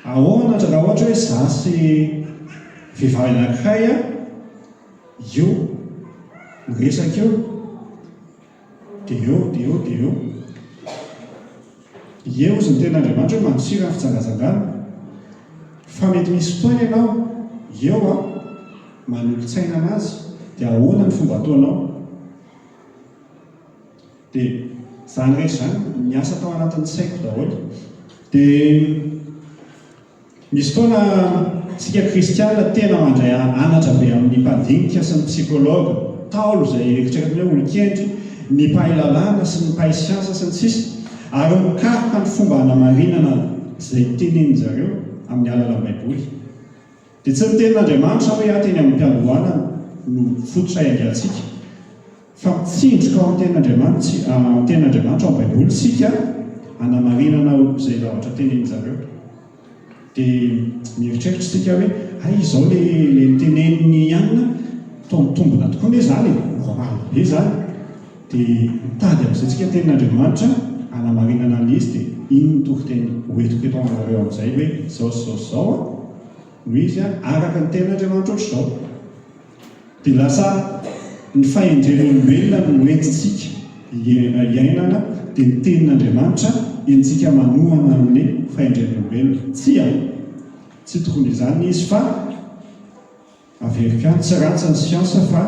Ahoana raha ohatra hoe za sy vehivavy anankiray io miresaka eo dia eo dia eo dia eo. Ie hozy ny tenin'Andriamanitra hoe mandosira ny fijangajangana. Fa mety misy fotoana ianao eo an, manolo-tsaina anazy dia ahoana ny fomba ataonao? Dia izany rehetra izany niasa tao anatin'ny saiko daholo. Dia. Misy fotoana tsika kristiana tena mandray anatra be amin'ny mpandinika sy ny psychologue, ntaolo izay eritreretina hoe olon-kendry, ny mpahay lalàna sy ny mpahay siansa sy ny sisa ary mikaroka ny fomba hanamarinana izay tenenin-jareo amin'ny alalan'ny baiboly. Dia tsy ny tenin'Andriamanitra hoy aho teny amin'ny mpiandohana no fototra iaingantsika fa mitsindroka ao amin'ny tenin'Andriamanitra amin'ny tenin'Andriamanitra ao amin'ny baiboly isika hanamarinana izay zavatra tenenin-jareo. Dia mieritreritra isika hoe hay izao le le notenenin'i Anna toa mitombina tokoa anie izany e, normal be izany. Dia mitady amin'izay tsika tenin'Andriamanitra hanamarinana an'ilay izy dia iny ny toriteny hoentiko eto aminareo amin'izay hoe izao sy izao sy izao an, no izy an, araka ny tenin'Andriamanitra ohatr'izao. Dia lasa ny fahendren'olombelona no entintsika iainana, dia ny tenin'Andriamanitra entintsika manohana an'ilay fahendren'olombelona. Tsia! Tsy tokony izany izy fa averiko ihany, tsy ratsy ny siansa fa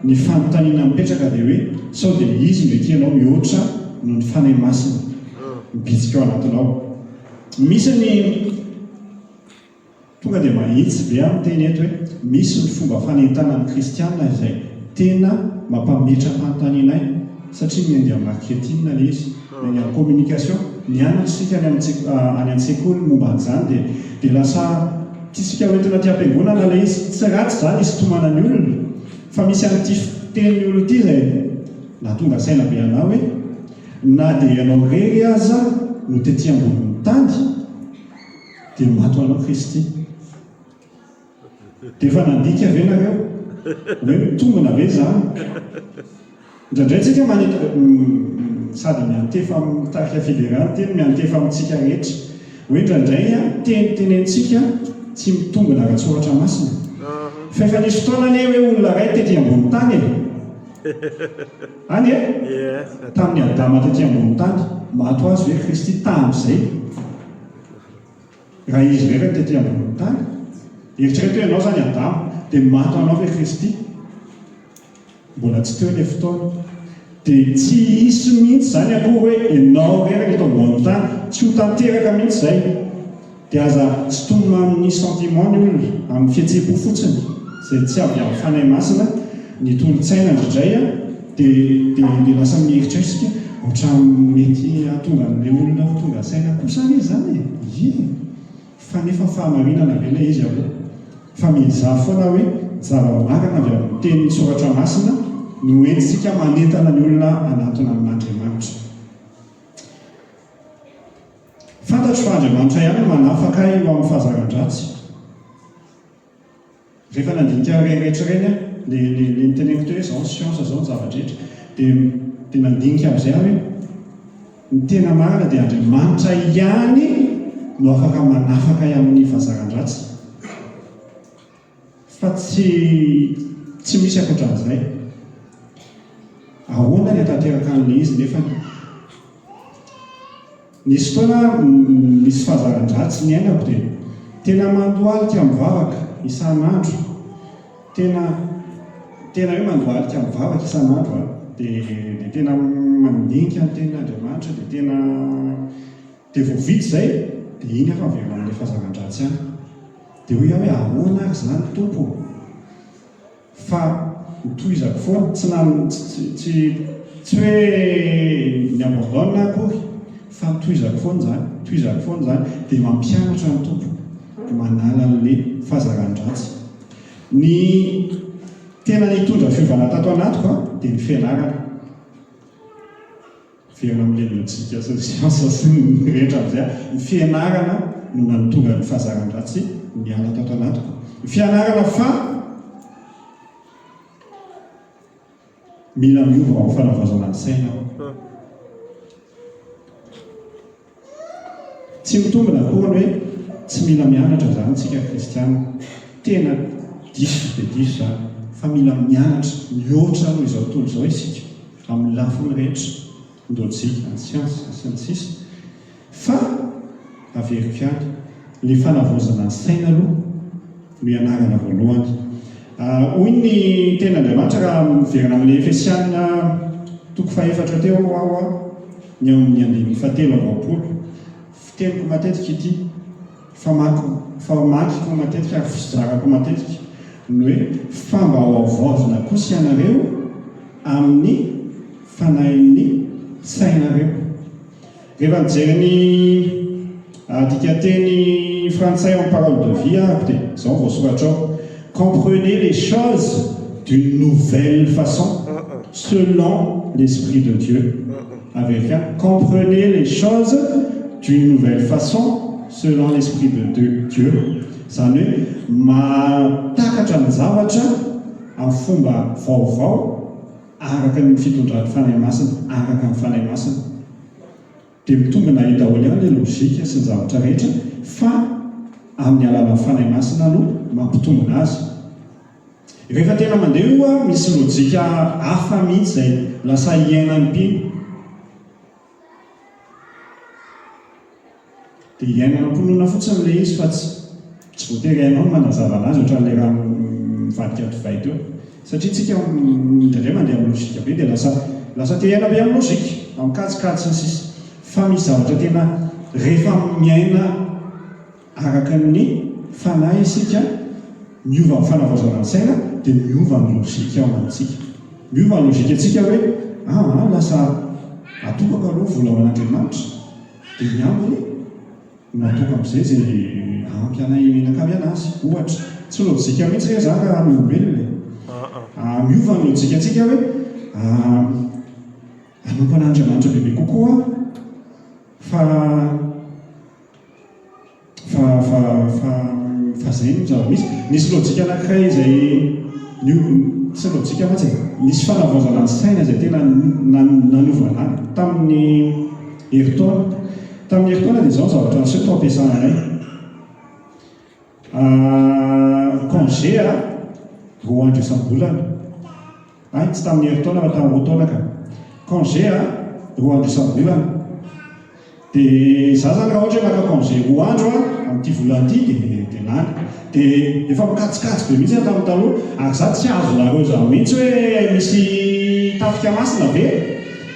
ny fanontaniana mipetraka dia hoe sao dia izy no ekenao mihoatra noho ny Fanahy Masina mibitsika ao anatinao. Misy ny. Tonga dia mahitsy be aho miteny eto hoe misy ny fomba fanentanan'ny kristiana izay tena mampametra-panontaniana ahy satria miainga amin'ny marketing ilay izy, miainga amin'ny communication. Nianatra isika any any an-tsekoly momba an'izany dia dia lasa tiantsika hoentina aty am-piangonana ilay izy. Tsy ratsy izany hisintomana ny olona fa misy an'ity fitenin'ny olona ity izay nahatonga saina be anà hoe na dia ianao irery aza no tety ambonin'ny tany, Dia maty ho anao Kristy. Dia efa nandika ve nareo? Hoe mitombina ve izany? Indraindray tsika manita sady miantefa amin'ny tarika fiderana teny miantefa amintsika rehetra. Hoe indraindray teny tenentsika tsy mitombina ara-tsoratra masina. Fa efa nisy fotoana anie hoe olona iray tety ambony tany e. Any e? Tamin'i Adama tety ambony tany. Maty ho azy ve Kristy tamin'izay? Raha izy irery no tety ambonin'ny tany, eritrereto hoe ianao izany Adama, dia maty ho anao ve Kristy? Mbola tsy teo ilay fotoana. Dia tsy hisy mihitsy izany akory hoe ianao irery no eto ambonin'ny tany. Tsy ho tanteraka mihitsy izay. Dia aza sintomina amin'ny sentiment ny olona, amin'ny fihetseham-po fotsiny, izay tsy avy amin'ny Fanahy Masina, ny tolo-tsaina indraindray. Dia dia dia lasa mieritreritra isika ohatran'ny mety hahatonga an'ilay olona ho tonga saina kosa anie izany e! Ie! Fa nefa fahamarinana ve ilay izy aloha? Fa miezaha foana hoe zava-marina avy amin'ny tenin'ny Soratra Masina no entintsika manentana ny olona hanatona amin'Andriamanitra. Fantatro fa Andriamanitra ihany no manafaka ahy ho amin'ny fahazaran-dratsy. Rehefa nandinika ireny rehetra ireny aho, le le le niteneniko teo hoe izao ny siansa, izao ny zava-drehetra, dia dia nandinika amin'izay aho hoe ny tena marina dia Andriamanitra ihany no afaka manafaka ahy amin'ny fahazaran-dratsy fa tsy tsy misy ankoatran'izay. Ahoana ny hahatanteraka an'ilay izy nefany? Nisy fotoana nisy fahazaran-dratsy niainako dia tena mandohalika mivavaka isan'andro, tena tena hoe mandohalika mivavaka isan'andro an, dia dia tena mandinika ny tenin'Andriamanitra dia tena dia vao vita izay dia iny aho fa miverina amin'ilay fahazaran-dratsy ihany. Dia hoy aho hoe ahoana ary izany Tompo ô? Fa notohizako foana, tsy nan tsy tsy tsy hoe ni-abandonne aho akory fa notohizako foana izany, tohizako foana izany, dia mampianatra ny Tompo manala an'ilay fahazaran-dratsy. Ny tena nitondra fiovana tato anatiko an, dia ny fianarana. Miverina amin'ilay lojika sy ny siansa sy ny rehetra amin'izay aho. Ny fianarana no nahatonga ny fahazaran-dratsy niala tato anatiko. Ny fianarana fa mila miova ao fanavaozana ny saina aho. Tsy mitombina akory ny hoe tsy mila mianatra izany isika kristiana. Tena diso dia diso izany fa mila mianatra mihoatra noho izao tontolo izao isika amin'ny lafiny rehetra, ny lojika, ny siansa sy ny sisa Fa averiko ihany, ny fanavaozana ny saina aloha no ianarana voalohany. Hoy ny tenin'Andriamanitra raha miverina amin'ilay Efesiana toko fahefatra teo aho ny ao amin'ny andininy fahatelo amby 20. Fiteniko matetika ity, famako, famakiko matetika ary fizarako matetika ny hoe fa mba ho havaozina kosa ianareo amin'ny fanahin'ny sainareo. Rehefa nijery ny dikanteny frantsay ao amin'ny Parole de vie aho dia izao no voasoratra ao, Comprenez les choses d'une nouvelle façon selon l'Esprit de Dieu. Averiko ihany, Comprenez les choses d'une nouvelle façon selon l'Esprit de Dieu. Izany hoe mahatakatra ny zavatra amin'ny fomba vaovao araka ny fitondran'ny Fanahy Masina, araka ny Fanahy Masina. Dia mitombina eo daholo ihany ilay lojika sy ny zavatra rehetra fa amin'ny alalan'ny Fanahy Masina no mampitombina azy. Rehefa tena mandeha io an, misy lojika hafa mihitsy izay lasa iainan'ny mpino. Dia iainana am-pinoana fotsiny ilay izy fa tsy tsy voatery hainao ny manazava anazy ohatran'ilay rano mivadika divay teo. Satria tsika indraindray mandeha amin'ny logique be dia lasa lasa te hiaina be amin'ny logique, amin'ny kajikajy sy ny sisa. Fa misy zavatra tena rehefa miaina Araka ny fanahy isika, miova amin'ny fanavaozana ny saina dia miova ny lojika ao amintsika. Miova ny lojikantsika hoe aa lasa atokako aloha vola ho an'Andriamanitra dia ny ambiny no ataoko amin'izay izay ampy anay mianakavy anazy, ohatra. Tsy lojika mihitsy re izany raha ny olombelona e. Miova ny lojikantsika hoe hanompo an'Andriamanitra bebe kokoa aho fa Fa fa fa fa zay no zava-misy. Nisy lojika anankiray izay nio- tsy lojika mantsy e, nisy fanavaozana ny saina izay tena nanova anà tamin'ny herintaona. Tamin'ny herintaona dia izao ny zavatra niseho tao am-piasana anay. Congé a, roa andro isam-bolana. Hay, tsy tamin'ny herintaona fa tamin'ny 2 taona ka. Congé a, 2 andro isam-bolana. Dia za zany raha ohatra hoe maka congé 2 andro a, amin'ity volana ity dia dia lany. Dia efa mikajikajy be mihitsy aho tamin'ny taloha, ary za tsy azonareo izany mihitsy hoe misy tafika masina ve?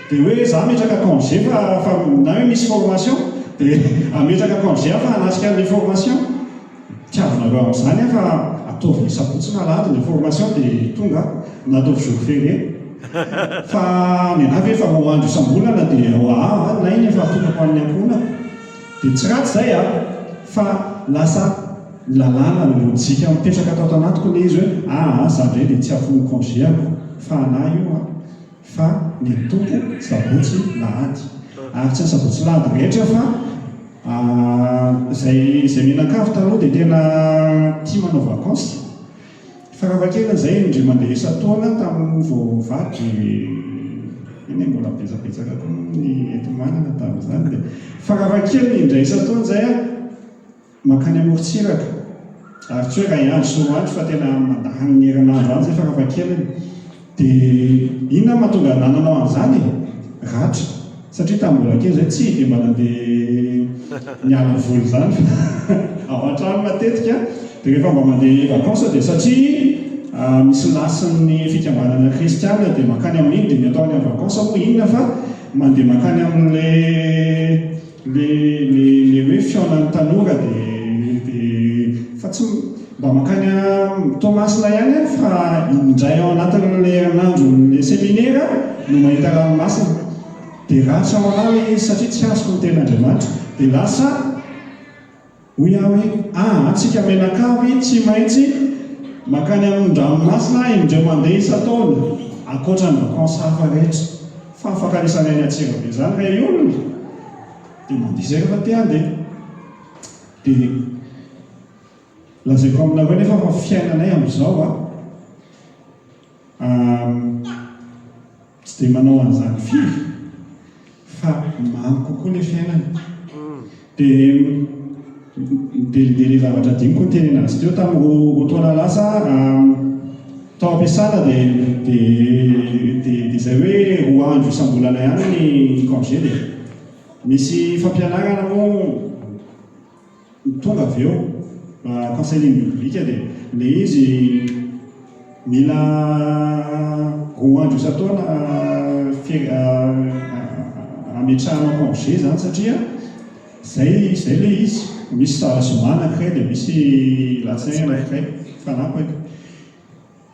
Dia hoe za hametraka congé fa fa na hoe misy formation dia hametraka congé aho fa hanatrika an'ilay formation. Tsy azonareo amin'izany aho fa ataovy sabotsy na alahady ilay formation dia tonga aho, na ataovy jour férié. Fa ny anah ve efa roa andro isam-bolana dia aa nay ny efa atokako ho an'ny ankohonako. Dia tsy ratsy izay a! Fa lasa lalàna lojika mipetraka tato anatiko ilay izy hoe aa za indray dia tsy hafoy ny congé-ako fa anah io a! Fa ny Tompo sabotsy lahady. Ary tsy ny sabotsy lahady rehetra fa izay izay mihinan-kavy taloha dia tena tia manao vacances. Farafahakeliny izay indray mandeha isan-taona tamin'ny vao vady eny e mbola betsabetsaka koa ny enti-manana tamin'izany dia farafahakeliny indray isan-taona izay aho Mankany amorontsiraka, ary tsy hoe iray andro sy roa andro fa tena mandany ny herinandro any izay farafahakeliny. Dia inona no mahatonga anananao an'izany e? Ratra. Satria tamin'ny mbola kely izay tsy dia mba nandeha niala voly izany fa ao an-trano matetika. Dia rehefa mba mandeha vacances dia satria misy lasin'ny fikambanana kristiana dia mankany amin'iny dia ny atao any amin'ny vacances moa inona fa mandeha mankany amin'ilay Le le le hoe fihaonan'ny tanora de de fa tsy mba mankany Toamasina ihany aho fa indray ao anatin'le herinandron'le seminera no mahita ranomasina. De ratsy ao anah le izy satria tsy azoko ny tenin'Andriamanitra. De lasa hoy aho hoe aa tsika mianakavy tsy maintsy mankany amin-dranomasina indreo mandeha isan-taona ankoatra ny vacances hafa rehetra. Fa afaka anisan'ny any Antsirabe izany ilay olona dia mandeha izay rehefa te handeha. Dia lazaiko aminareo nefa fa fiainanay amin'izao an, tsy dia manao an'izany firy fa mamy kokoa ilay fiainana. Dia dia dia ilay zavatra adinoko nitenena azy teo tamin'ny roa taona lasa tao am-piasana dia dia dia dia izay hoe roa andro isam-bolana ihany ny congé dia misy fampianarana moa tonga avy eo conseil biblique dia ilay izy mila roa andro isan-taona ametrahana congé izany satria izay izay ilay izy, misy zoma anankiray dia misy alatsinainy anankiray fanampiny.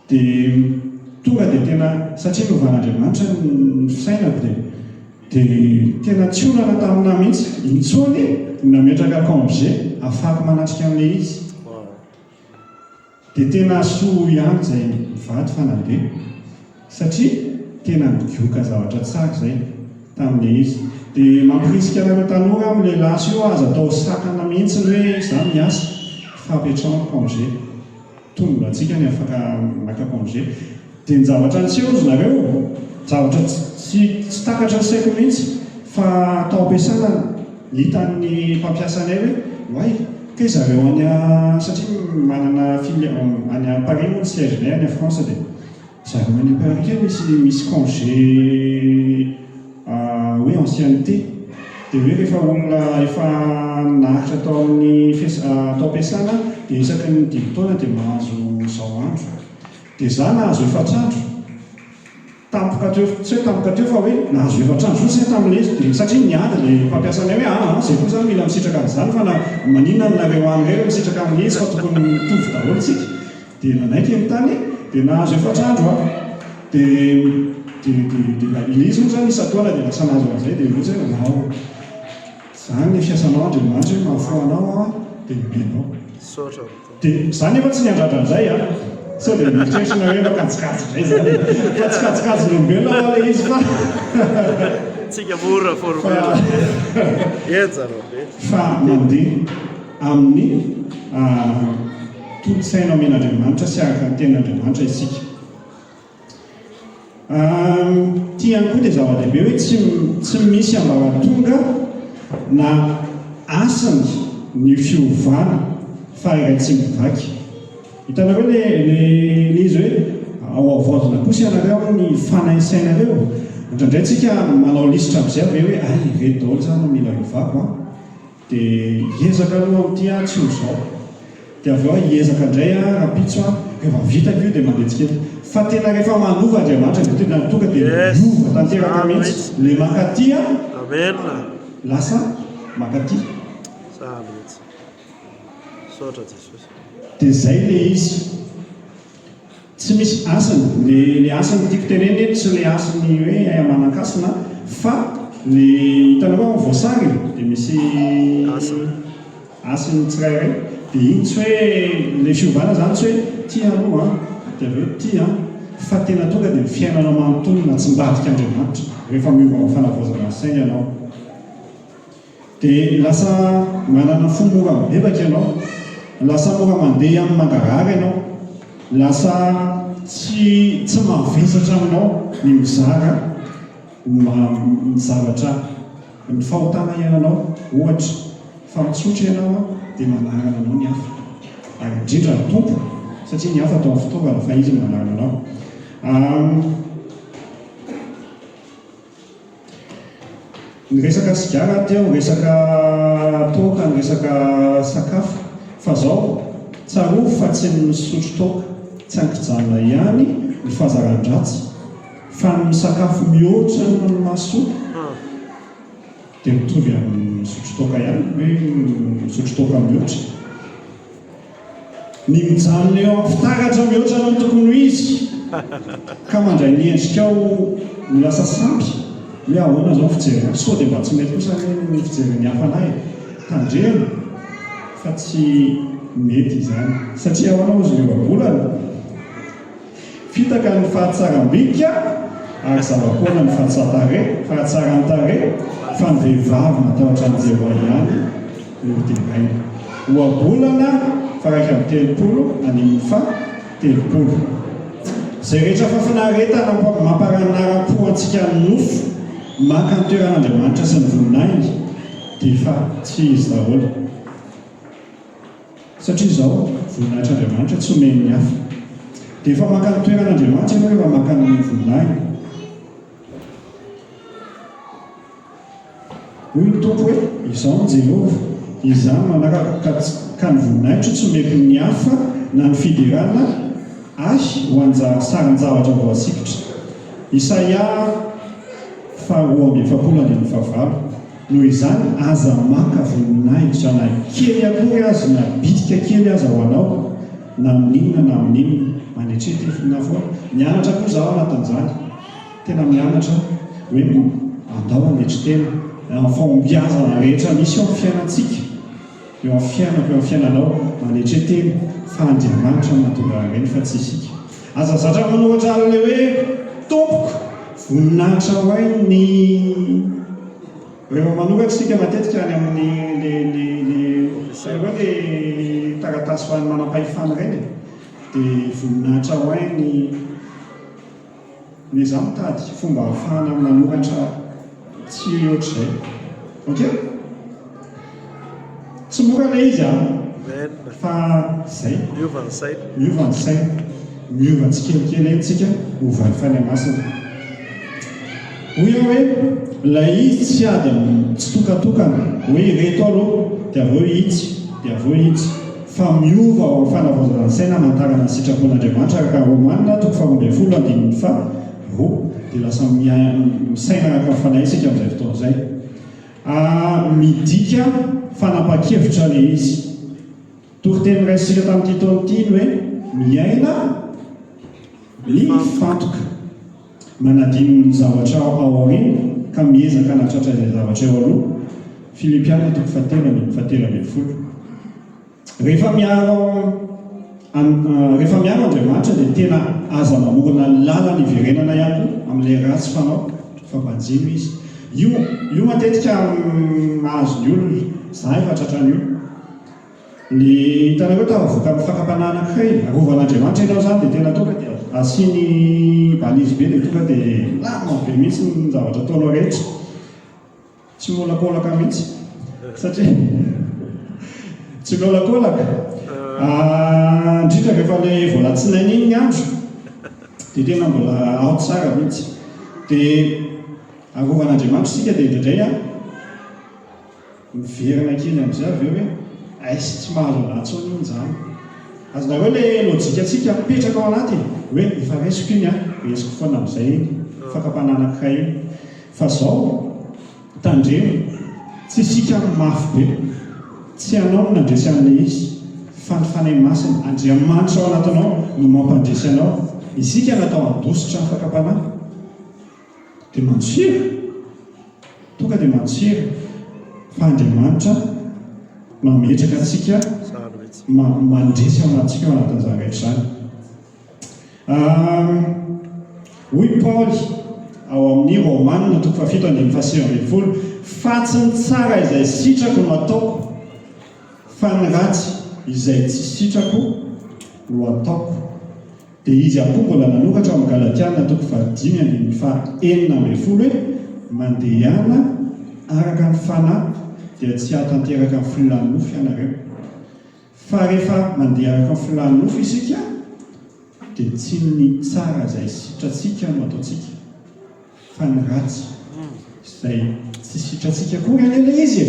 Dia tonga dia tena satria novan'Andriamanitra ny fisainako dia dia tena tsy olana tamina mihitsy intsony ny nametraka congé ahafahako manatrika an'ilay izy. Dia tena soa ihany izay mivady fa nandeha satria tena nigoka zavatra tsara izay tamin'ilay izy. Dia mampirisika anareo tanora aho amin'ilay lasa io aza atao sakana mihitsy ny hoe izaho miasa fa apetraho ny congé. Tombony antsika ny afaka maka congé. Dia ny zavatra niseho ry zareo, zavatra tsy tsy takatra ny saiko mihitsy fa tao am-piasana hitan'ny mpampiasa anay hoe oay kay zareo any satria manana fili any Paris moa ny siège-nay any France dia zareo any Paris kay misy misy congé hoe ancienneté dia hoe rehefa olona efa naharitra tao amin'ny tao am-piasana dia isaky ny dimy taona dia mahazo zao andro. Dia za nahazo efatr'andro tampoka teo, tsy hoe tampoka teo fa hoe nahazo efatr'andro fotsiny aho tamin'ilay izy dia satria niady ilay mpampiasa anay hoe aa zay koa zany mila misitraka an'izany fa na maninona nareo any irery misitraka an'ilay izy fa tokony mitovy daholo tsika dia nanaiky ny tany dia nahazo efatr'andro aho dia dia dia dia ilay izy moa zany isan-taona dia lasa nahazo an'izay dia ohatry hoe waouh zany ny fiasanao Andriamanitra hoe mahafoha anao aho dia omenao. Misaotra Tompo. Dia za nefa tsy niandrandra an'izay an! Sao dia mieritreritra nareo fa kajikajy indray zany e! Fa tsy kajikajin'olombelona hoa ilay izy fa Tsika mora formule be. Henjana be. Fa mandeha amin'ny tolo-tsaina omen'Andriamanitra sy araka ny tenin'Andriamanitra isika. Ity ihany koa dia zava-dehibe hoe tsy tsy misy ambaratonga na asany ny fiovana fa iray tsy mivaky. Hitanareo le le le izy hoe ao havaozina kosa ianareo amin'ny fanainsainareo. Indraindray tsika manao lisitra amin'izay avy eo hoe hay ireto daholo izany no mila ovako an. Dia hiezaka aloha amin'ity aho tsy ho izao. Dia avy eo aho hiezaka indray aho rahampitso aho, rehefa vitako io dia mandeha tsikelikely. Fa tena rehefa manova Andriamanitra dia tena tonga dia Yes, miova tanteraka zany mihitsy. mihitsy. Ilay mankaty aho Amen. lasa mankaty. Zany mihitsy. Misaotra Jesosy. Dia izay ilay izy. Tsy misy hasiny, le le hasiny tiako tenenina eto tsy le hasiny hoe manan-kasina fa le hitanareo amin'ny voasary e, dia misy Hasina. hasiny tsirairay dia iny tsy hoe le fiovana zany tsy hoe ty aloha an, dia avy eo ty an, fa tena tonga dia ny fiainanao manontolo na tsy mbadika Andriamanitra rehefa miova amin'ny fanavaozana ny saina ianao. Dia lasa manana fo mora mibebaka ianao, lasa mora mandeha amin'ny mangarahara ianao, lasa tsy tsy mavesatra aminao ny mizara ny zavatra, ny fahotana iainanao ohatra, fa mitsotra ianao dia manarana anao ny hafa, ary indrindra ny Tompo satria ny hafa ataony fitaovana fa Izy no manarana anao. Niresaka sigara aho teo, niresaka toaka, niresaka sakafo. Fa zao, tsarovy fa tsy ny misotro toaka tsy ankijanona ihany ny fahazaran-dratsy fa ny misakafo mihoatra noho ny mahasoa dia mitovy amin'ny misotro toaka ihany, hoe misotro toaka mihoatra. Ny mijanona eo amin'ny fitaratra mihoatra noho ny tokony ho izy ka mandray ny endrikao ho lasa sampy, hoe ahoana izao ny fijeriny ahy, sao dia mba tsy mety kosa anie ny fijerin'ny hafa anah e! Tandremo fa tsy mety izany. Satria ahoana hozy ny ohabolana? Fitaka ny fahatsaram-bika ary zava-poana ny fahatsaran-tarehy, fahatsaran-tarehy, fa ny vehivavy matahotra an'i Jehovah ihany no hoderaina. Ohabolana faha-31 andininy faha-30. Izay rehetra fahafinaretana mamparanara-po antsika ny nofo, maka ny toeran'Andriamanitra sy ny voninahiny, dia efa tsy izy daholo. Satria izao, voninahitr'Andriamanitra tsy omeny ny hafa. Dia efa maka ny toeran'Andriamanitra ianao rehefa maka ny voninahiny. Hoy ny Tompo hoe, Izaho no Jehovah, Izaho no anarako, ka, ka ny voninahitro tsy omeko ny hafa na ny fiderana Ahy ho anjara sarin-javatra voasikotra. Isaia faharoa amby efapolo andininy fahavalo. Noho izany, aza maka voninahitra na kely akory aza na bitika kely aza ho anao, na amin'inona na amin'inona. Manetre-tefina foana. Mianatra koa izaho anatin'izany. Tena mianatra hoe andao hanetry tena amin'ny fahombiazana rehetra misy eo amin'ny fiainantsika. Eo amin'ny fiainako, eo amin'ny fiainanao, manetre tena fa Andriamanitra no mahatonga an'ireny fa tsy isika. Aza zatra manoratra an'ilay hoe Tompoko, voninahitra ho ahy ny Rehefa manoratra isika matetika any amin'ny le le le hitanareo le taratasy ho an'ny manam-pahefana ireny e, dia voninahitra ho ahy ny Miezaha mitady fomba ahafahana manoratra tsy ohatr'izay. Ok? Tsy mora ilay izy an! Amen. Fa zay. Miova ny saina. Miova ny saina. Miova tsikelikely eny tsika hovan'ny Fanahy Masina. Hoy aho hoe ilay izy tsy ady amin'ny tsitokatokana hoe ireto aloha dia avy eo itsy dia avy eo itsy. Fa miova ao amin'ny fanavaozana ny saina hamantarana ny sitrapon'Andriamanitra araka ny Romana toko faharoa ambin'ny folo andininy faha roa dia lasa misaina araka ny fanahy isika amin'izay fotoana izay. A Midika fanapahan-kevitra ilay izy. Toriteny noraisintsika tamin'ity taona ity ny hoe miaina mifantoka. Manadino ny zavatra ao aoriana ka miezaka hanatratra izay zavatra eo aloha. Filipiana toko fahatelo andininy fahatelo ambin'ny folo. Rehefa miaro rehefa miaro Andriamanitra dia tena aza mamorona lalana iverenana ihany koa amin'ilay ratsy fanao fa banjino izy. Io io matetika mahazo ny olona, za efa tratran'io. Ny hitanareo tafavoaka amin'ny fakam-panahy anankiray, arovan'Andriamanitra ianao izany dia tena tonga dia asiany balise be dia tonga dia milamina be mihitsy ny zavatra ataonao rehetra. Tsy miolakolaka mihitsy satria tsy miolakolaka. Ah, indrindra rehefa ilay vao alatsinainy iny ny andro dia tena mbola ao tsara mihitsy. Dia arovan'Andriamanitra isika dia indraindray an Miverina kely amin'izay avy eo hoe aiz tsy mahazo anà intsony iny izany. Azonareo ilay lojikantsika mipetraka ao anaty e! Hoe efa resiko iny an, resiko foana amin'izay iny fakam-panahy anankiray iny. Fa izao, tandremo, tsy isika no mafy be, tsy ianao no nandresy an'ilay izy, Fa ny Fanahy Masina, Andriamanitra ao anatinao no mampandresy anao. Isika natao handositra ny fakam-panahy. Dia mandosira. Tonga dia mandosira. Fa Andriamanitra mametraka antsika, mandresy ao anatintsika ao anatin'izany rehetra izany. Hoy Paoly ao amin'ny Romana toko fahafito andininy fahasivy ambin'ny folo, Fa tsy ny tsara izay sitrako no ataoko, fa ny ratsy izay tsy sitrako no ataoko. Dia izy ihany koa mbola nanoratra ao amin'ny Galatiana toko fahadimy andininy faha-16 hoe, Mandehana araka ny fanahy dia tsy hahatanteraka ny filan'ny nofo ianareo. Fa rehefa mandeha araka ny filan'ny nofo isika dia tsy ny tsara izay sitratsika no ataontsika fa ny ratsy izay tsy sitratsika akory anie ilay izy e!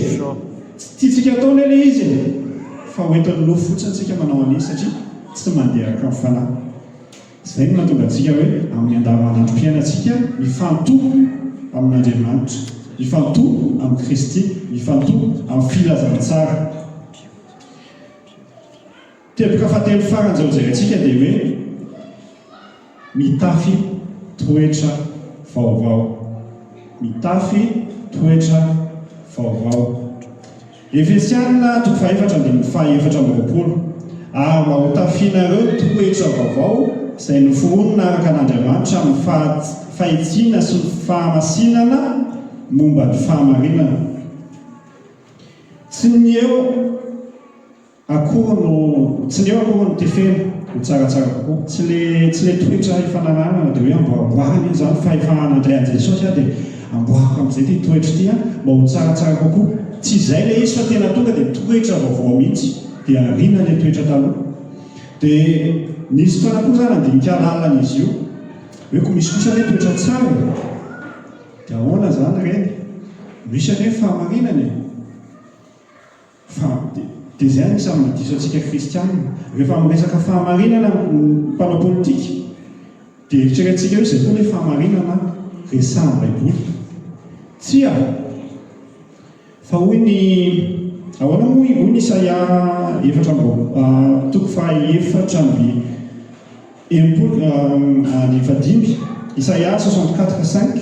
Tsy tiantsika atao anie ilay izy e! Fa hoentin'ny nofo fotsiny isika manao an'izy satria tsy mandeha araka ny fanahy. Izay no mahatonga antsika hoe amin'ny andavanandrom-piainantsika mifantoha amin'Andriamanitra, mifantoha amin'i Kristy, mifantoha amin'ny filazantsara. Teboka fahatelo farany izay hojerentsika dia hoe mitafy toetra vaovao. Mitafy toetra vaovao. Efesiana toko fahefatra andininy faha-24 Ary mba hotafianareo toetra vaovao izay noforonina araka an'Andriamanitra amin'ny fahitsiana sy ny fahamasinana momba ny fahamarinana. Tsy ny eo akory no, tsy ny eo akory no tefena ho tsaratsara kokoa. Tsy le, tsy le toetra efa nananana dia hoe amboarimboarina iny izany fa efa nandray an'i Jesosy aho dia amboariko amin'izay ity toetra ity an, mba ho tsaratsara kokoa. Tsy izay ilay izy fa tena tonga dia toetra vaovao mihitsy dia ariana ilay toetra taloha. Dia nisy fotoana koa za nandinika lalina an'izy io hoe ko misy kosa anie toetra tsara e! Dia ahoana izany ireny? Misy anie ny fahamarinana e! Fa dia izay anisan'ny mahadiso antsika kristianina. Rehefa miresaka fahamarinana ny mpanao politika dia eritreretintsika hoe izay koa ilay fahamarinana resahan'ny Baiboly. Tsia! Fa hoy ny, ahoana moa, hoy ny Isaia efatra amby, toko faha-64 andininy fahadimy, Isaia 64 5,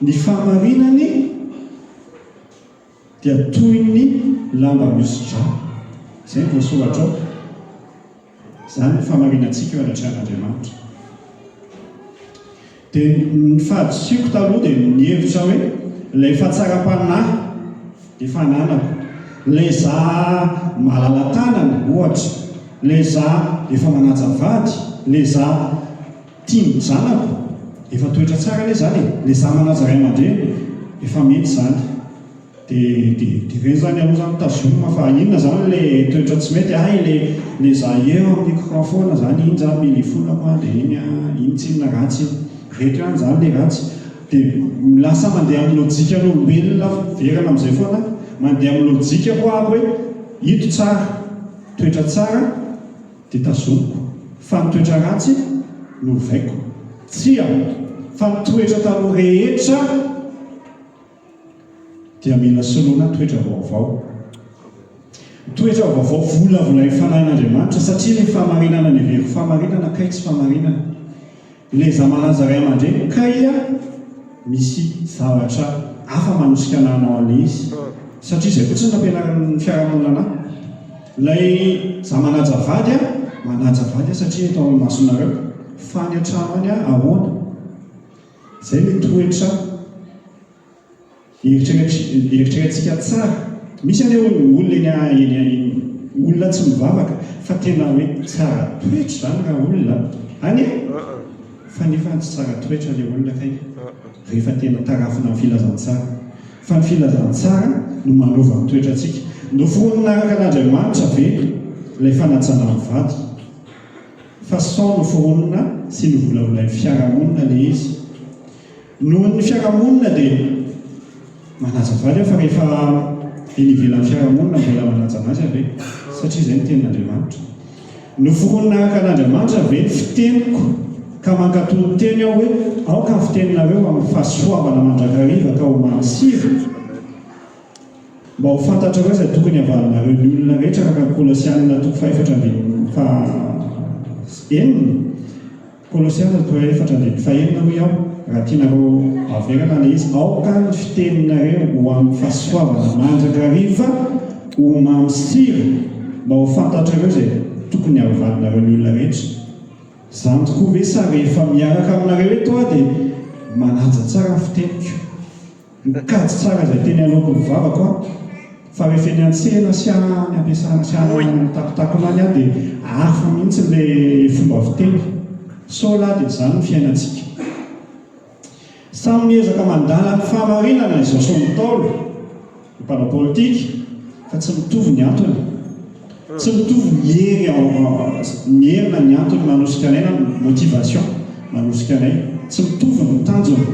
Ny fahamarinany dia toy ny lamba mihoso-drà. Izay no voasoratra ao. Izany no fahamarinantsika eo anatrehan'Andriamanitra. Dia ny fahadisoako taloha dia nihevitra hoe ilay fahatsaram-panahy efa ananako, ilay za malala-tanana ohatra, ilay za efa manaja vady, ilay za tia ny zanako, efa toetra tsara anie izany e, ilay za manaja ray aman-dreny, efa mety izany. De de de reny zany aloha zany tazomina fa inona zany le toetra tsy mety hay le le za eo amin'ny écran foana zany iny zany mila ifonako an de iny an iny tsinona ratsy iny reto ihany zany le ratsy de lasa mandeha amin'ny lojikan'olombelona verana amin'izay foana mandeha amin'ny lojikako aho hoe ito tsara toetra tsara de tazomiko fa ny toetra ratsy novaiko tsia fa ny toetra taloha rehetra dia mila soloina toetra vaovao. Toetra vaovao volavolain'ny Fanahin'Andriamanitra satria ilay fahamarinana neveriko fahamarinana kay tsy fahamarinana. Ilay za malaza ray aman-dreny kay misy zavatra hafa manosika anah hanao an'ilay izy satria izay fotsiny nampianarin'ny fiarahamonina anah. Ilay za manaja vady aho, manaja vady aho satria eto amin'ny masonareo fa any an-trano any aho ahoana? Izay ilay toetra eritreretintsika tsara. Misy anie olona eny eny eny olona tsy mivavaka fa tena hoe tsara toetra izany raha olona any e! Fa nefa tsy tsara toetra ilay olona kay rehefa tena tarafina amin'ny filazantsara. Fa ny filazantsara no manova ny toetrantsika. Noforonina araka an'Andriamanitra ve ilay fanajana ny vady? Fa sao noforonina sy novolavolain'ny fiarahamonina ilay izy. Noho ny fiarahamonina dia manaja vady aho fa rehefa eny ivelan'ny fiarahamonina mbola manaja anazy aho ve? Satria izay no tenin'Andriamanitra. Noforonina araka an'Andriamanitra ve ny fiteniko ka mankatò ny teny aho hoe aoka ny fiteninareo amin'ny fahasoavana mandrakariva ka ho mamy sira? Mba ho fantatrareo izay tokony havalinareo ny olona rehetra araka ny Kolosiana toko fahefatra ambin'ny faha-enina. Kolosiana toko fahefatra andininy fahenina hoy aho, raha tianareo averina ilay izy, aoka ny fiteninareo ho amin'ny fahasoavana mandrakariva ho mamy sira, mba ho fantatrareo izay tokony havalinareo ny olona rehetra. Izany tokoa ve sa rehefa miaraka aminareo eto aho dia manaja tsara ny fiteniko? Mikajy tsara izay teny aloaky ny vavako aho, fa rehefa eny an-tsena sy any am-piasana sy any takotakona any aho dia hafa mihitsy ilay fomba fiteny. Sao lahy dia izany ny fiainantsika. Samy miezaka mandala ny fahamarinana izao sy ny Ntaolo, ny mpanao politika, fa tsy mitovy ny antony. Tsy mitovy ny hery ao, ny hery na ny antony manosika anay na motivation manosika anay. Tsy mitovy ny tanjona.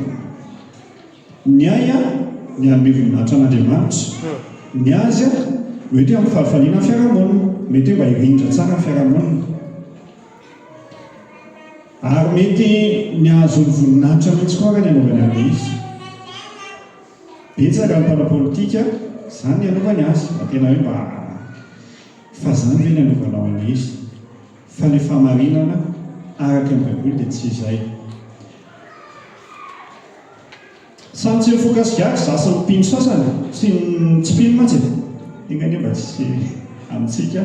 Ny ahy an, ny hanome voninahitra an'Andriamanitra. Ny azy an, mety hoe hampifalifaliana ny fiarahamonina, mety hoe mba hirindra tsara ny fiarahamonina. Ary mety ny hahazoany voninahitra mihitsy koa ara ny anaovany an'ilay izy. Betsaka ny mpanao politika, izany ny anaovany azy, mba tena hoe mba, fa izany ve ny anaovanao an'ilay izy? Fa ny fahamarinana araka ny Baiboly dia tsy izay. Samy tsy mifoka sigara za sy ny mpino sasany, sy ny tsy mpino mantsy e! Enga anie mba tsy amintsika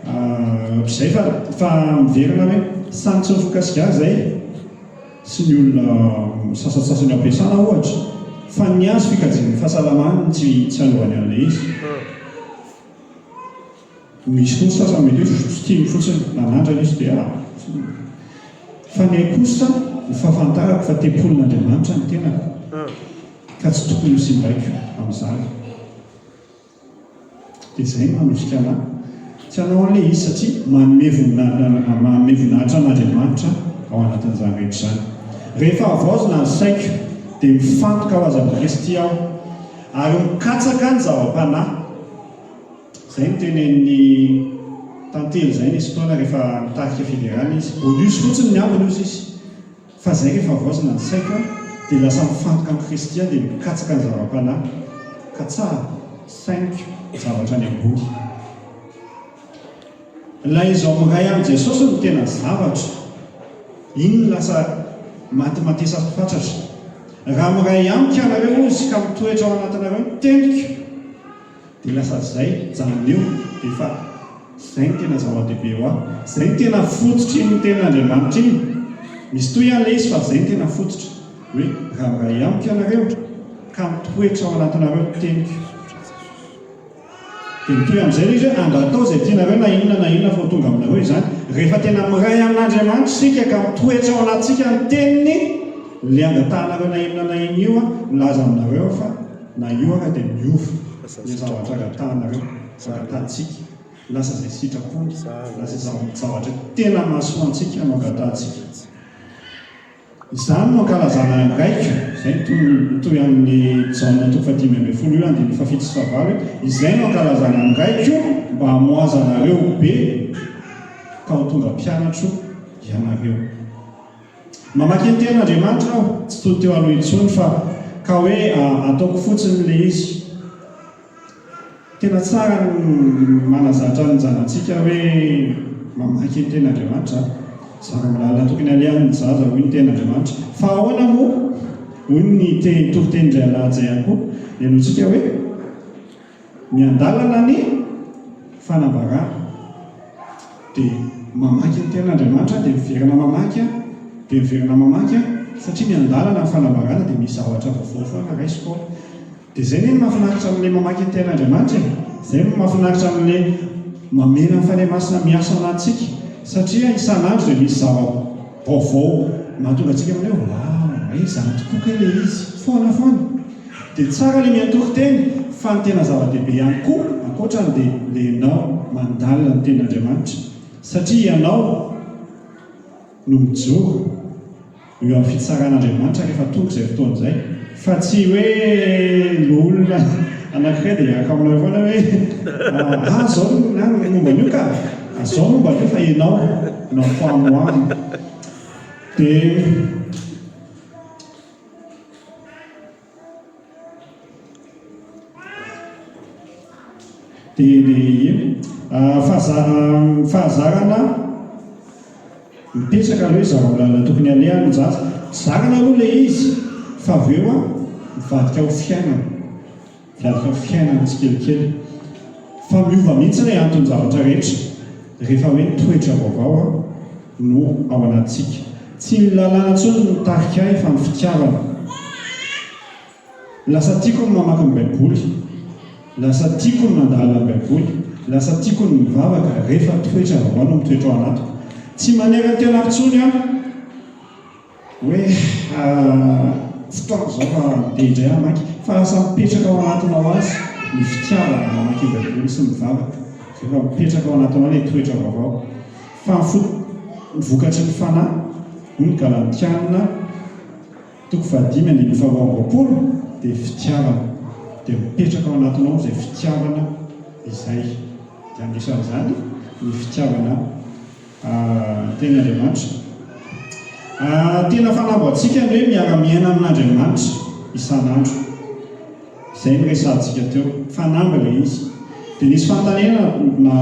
ohatr'izay fa fa miverina hoe samy tsy mifoka sigara zay sy ny olona sasantsasany ao am-piasana ohatra fa ny azy fikajian'ny fahasalamany no tsy tsy hanaovany an'ilay izy. Misy koa ny sasany mety hoe tsy tiany fotsiny, nanandrana izy dia Fa ny ahy kosa, ny fahafantarako fa tempolin'Andriamanitra ny tenako, ka tsy tokony ho simbaiko amin'izany. Dia izay no manosika anà tsy hanao an'ilay izy satria manome manome voninahitra an'Andriamanitra ao anatin'izany rehetra izany. Rehefa havaozina ny saiko dia mifantoka ho azy amin'i Kristy aho ary mikatsaka ny zava-panahy. Izay no tenenin'i Tantely izay nisy fotoana rehefa nitarika fiderana izy. Bonus fotsiny ny ambiny hozy izy. Fa izay rehefa havaozina ny saiko an, dia lasa mifantoka amin'i Kristy aho dia mikatsaka ny zava-panahy. Katsahako, sainiko, zavatra any ambony. Ilay izao miray amin'i Jesosy no tena zavatra. Iny no lasa matimatesako fatratra. Raha miray amiko ianareo hozy ka mitoetra ao anatinareo ny teniko, Dia lasa zay, mijanona eo, dia efa zay no tena zava-dehibe ho ahy. Zay no tena fototr'iny tenin'Andriamanitra iny. Misy toy ihany ilay izy fa zay no tena fototra. Hoe raha miray amiko ianareo ka mitoetra ao anatinareo ny teniko. Dia mitohy amin'izay ilay izy hoe angatao izay tianareo na inona na inona fa ho tonga aminareo izany. Rehefa tena miray amin'Andriamanitra isika ka mitoetra ao anatintsika ny teniny, ilay angatahanareo na inona na inona io, milaza aminareo aho fa Na io ara dia miova ny zavatra angatahanareo, angatahantsika, lasa izay sitrapony, lasa zavatra tena mahasoa antsika no angatahantsika. Izany no ankalazana ny Raiko, izay no mitohy amin'ny Jaona toko fahadimy ambin'ny folo io andininy fahafito sy fahavalo hoe, izay no ankalazana ny Raiko mba hamoazanareo be ka ho tonga mpianatro ianareo. Mamaky ny tenin'Andriamanitra aho, tsy toy teo aloha intsony fa ka hoe ataoko fotsiny ilay izy. Tena tsara ny manazatra ny zanatsika hoe mamaky ny tenin'Andriamanitra. Zara amin'ny lalana tokony alehany ny zaza hoy ny tenin'Andriamanitra. Fa ahoana moa? Hoy ny toritenin-dry Alahajay ihany koa. Henointsika hoe. Miandalana ny fanambarana. Dia mamaky ny tenin'Andriamanitra dia miverina mamaky aho, dia miverina mamaky aho, satria miandalana ny fanambarana dia misy zavatra vaovao foana raisiko ao. Dia izay anie no mahafinaritra amin'ilay mamaky ny tenin'Andriamanitra e! Izay no mahafinaritra amin'ilay mamela ny Fanahy Masina miasa ao anatintsika, satria isan'andro dia misy zava-baovao mahatonga antsika manao hoe waouh, hay izany tokoa kay ilay izy, foana foana. Dia tsara ilay miantoky teny fa ny tena zava-dehibe ihany koa ankoatrany dia ilay ianao mandalina ny tenin'Andriamanitra satria ianao no mijoro eo amin'ny fitsaran'Andriamanitra rehefa tonga izay fotoana izay fa tsy hoe loholona anankiray dia hiaraka aminao foana hoe ah zao ny momba an'io ka, zao momba an'io fa ianao no ampamoahana dia Dia dia io. Fahazarana mipetraka aloha hoe zava-milalina tokony aleha ny zaza. Zarana aloha ilay izy fa avy eo mivadika ho fiainana. Mivadika ho fiainana tsikelikely. Fa miova mihitsy ilay anton-javatra rehetra rehefa hoe ny toetra vaovao no ao anatintsika. Tsy ny lalàna intsony no mitarika ahy fa ny fitiavana. Lasa tiako ny mamaky ny Baiboly. Lasa tiako ny mandalina ny Baiboly. Lasa tiako ny mivavaka rehefa toetra vaovao no mitoetra ao anatiko. Tsy manery ny tenako intsony aho hoe fotoana izao fa andeha indray hamaky. Fa lasa mipetraka ao anatinao azy ny fitiavana mamaky ny Baiboly sy mivavaka. Rehefa mipetraka ao anatinao ilay toetra vaovao. Fa ny fo- ny vokatry ny fanahy, hoy ny Galatiana. Toko fahadimy andininy faharoa amby 20 dia fitiavana. Dia mipetraka ao anatinao izay fitiavana izay. Dia anisan'izany ny fitiavana ny Tenin'Andriamanitra. Tena fanamby ho antsika ny hoe miara-miaina amin'Andriamanitra isan'andro. Izay no resahantsika teo. Fanamby ilay izy. Dia nisy fanontaniana na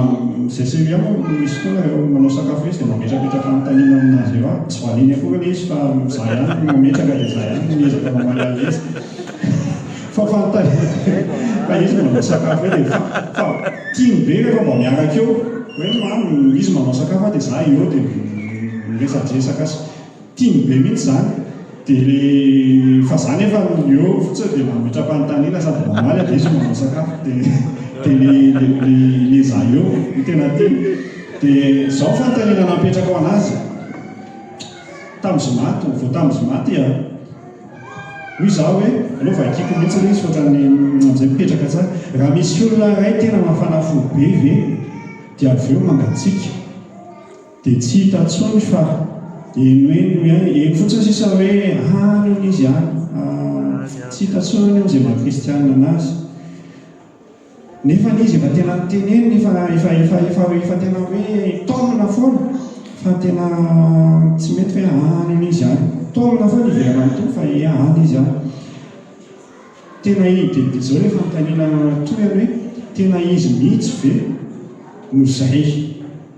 izay CEA moa misy fotoana rehefa manao sakafo izy dia mametrapetra fanontaniana aminazy eo aho. Tsy valiany akory ilay izy fa za ihany no mametraka dia za ihany no miezaka mamaly an'ilay izy. Fa fanontaniana fa izy manao sakafo eo dia fa fa tiany be rehefa mba miaraka eo. Hoe mamy izy manao sakafo dia za eo dia miresadresaka sy. Tiany be mihitsy izany. Dia le fa za nefa eo fotsiny dia mametra-panontaniana sady mamaly dia izy manao sakafo dia dia le le le le za eo no tena tiany. Dia izao ny fanontaniana napetrako anazy tamin'ny zoma to vao tamin'ny zoma ty an. Hoy za hoe aleo vakiako mihitsy ilay izy fa ohatran'ny amin'izay mipetraka tsara. Raha misy olona iray tena mafana fo be ve dia avy eo mangatsiaka? Dia tsy hita intsony fa henoheno ihany, heno fotsiny sisa hoe any hono izy any, tsy hita intsony hono izay maha kristianina anazy. Nefa anie izy efa tena nitenenina, efa efa efa efa efa tena hoe taomina foana fa tena tsy mety hoe any hono izy any. Taomina foana hiverina amin'ny Tompo fa he any izy any. Tena i dia dia izao ilay fanontaniana tohiny hoe tena izy mihitsy ve no izay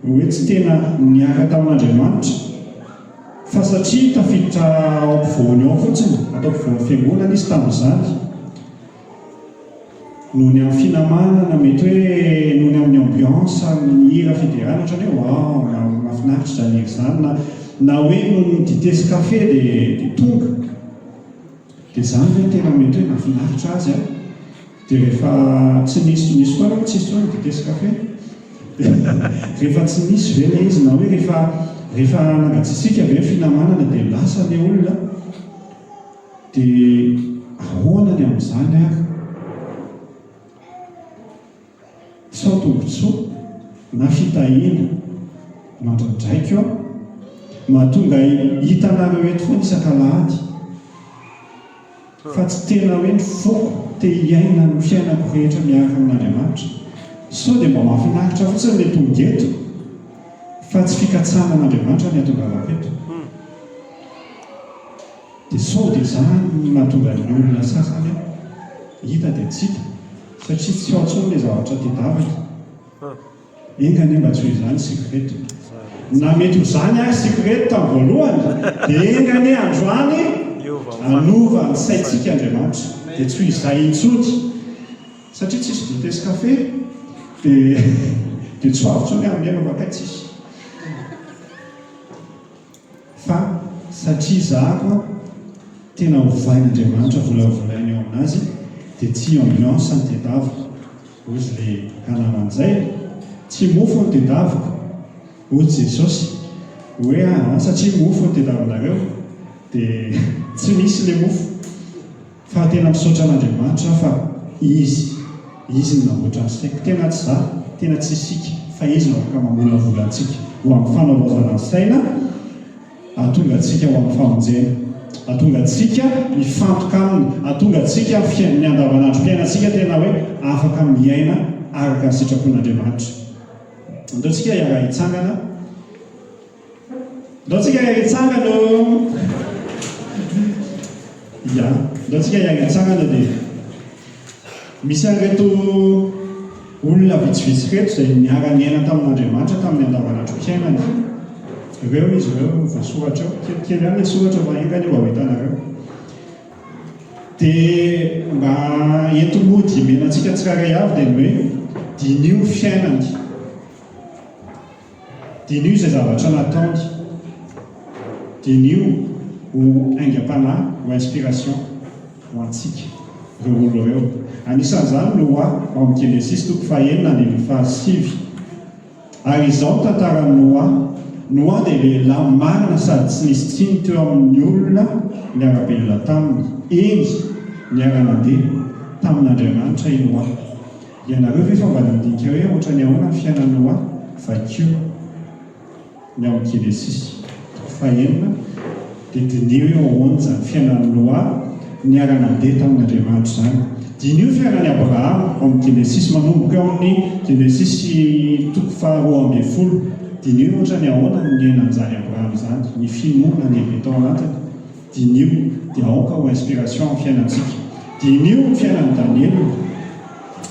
hoe tsy tena niaraka tamin'Andriamanitra fa satria tafiditra ao ampovoany ao fotsiny, ato ampovoan'ny fiangonana izy tamin'izany noho ny amin'ny finamanana, mety hoe noho ny amin'ny ambiance, amin'ny hira fiderana ohatran'ny hoe waouh mahafinaritra izany hira izany na na hoe noho ny dite sy kafe dia dia tonga. Dia izany ve tena mety hoe nahafinaritra azy an? Dia rehefa tsy nisy, nisy fotoana moa tsisy intsony ny dite sy kafe. Dia rehefa tsy nisy ve ilay izy na hoe rehefa rehefa nangatsiatsiaka ve ny finamanana dia lasa ilay olona? Dia ahoana ny amin'izany ary? Sao tombontsoa na fitahiana no andrandraiko aho? Mahatonga ahy hitanareo eto foana isak'alahady fa tsy tena hoe ny foko te hiaina ny fiainako rehetra miaraka amin'Andriamanitra. Sao dia mba mahafinaritra fotsiny ilay tonga eto fa tsy fikatsahana an'Andriamanitra ny hatongavako eto. Dia sao dia izany no mahatonga ny olona sasany hita dia tsy hita satria tsy ao intsony ilay zavatra tedaviny. Enga anie mba tsy ho izany isika ireto. Na mety ho izany ary isika ireto tamin'ny voalohany dia enga anie androany hanova ny saintsika Andriamanitra dia tsy ho izay intsony satria tsisy dite sy kafe dia dia tsy ho avy intsony amin'ny helo fa kay tsisy. Fa satria zahako an, tena ovain'Andriamanitra volavolainy eo aminazy dia tsy ambiance no tedaviko, hozy le ranamana zay, tsy mofo no tedaviko, hoy Jesosy, hoe aa satria mofo no tedavinareo dia tsy misy le mofo. Fa tena misaotra an'Andriamanitra aho fa Izy, Izy no namboatra ny saiko. Tena tsy za, tena tsy isika, fa Izy no afaka mamolavola antsika ho amin'ny fanavaozana ny saina, hahatonga antsika ho amin'ny famonjena, hahatonga antsika hifantoka Aminy, hahatonga antsika amin'ny fiainana, ny andavanandrom-piainantsika tena hoe afaka miaina araka ny sitrapon'Andriamanitra. Andao tsika hiara-hitsangana. Ndao tsika hitsangana ô! Ya, ndao tsika hiara-hitsangana dia misy an'ireto. Olona vitsivitsy ireto izay niara-niaina tamin'Andriamanitra tamin'ny andavanandrom-piainany. Ireo izy ireo no voasoratra eo. Kelikely ihany ilay soratra fa enga anie mba ho hitanareo. Dia mba enti-mody omena antsika tsirairay avy dia ny hoe diniho ny fiainany. Diniho izay zavatra nataony. Diniho ho aingam-panahy, ho inspiration ho antsika ireo olona ireo. Anisan'izany Noa ao amin'ny Genesisy toko fahenina andininy fahasivy. Ary izao ny tantaran'i Noa, Noa dia lehilahy marina sady tsy nisy tsiny teo amin'ny olona niara-belona taminy, eny, niara-nandeha tamin'Andriamanitra i Noa. Ianareo ve efa mba nandinika hoe ohatran'ny ahoana ny fiainan'i Noa? Vakio ny ao amin'ny Genesisy toko fahenina dia diniho hoe ahoana izany fiainan'i Noa niara-nandeha tamin'Andriamanitra izany. Diniho ny fiainan'i Abrahama ao amin'ny Genesisy, manomboka eo amin'ny Genesisy toko faharoa ambin'ny folo. Diniho hoe ohatran'ny ahoana ny niainan'izany Abrahama izany, ny finoana lehibe tao anatiny. Diniho, dia aoka ho inspiration amin'ny fiainantsika. Diniho ny fiainan'i Daniela,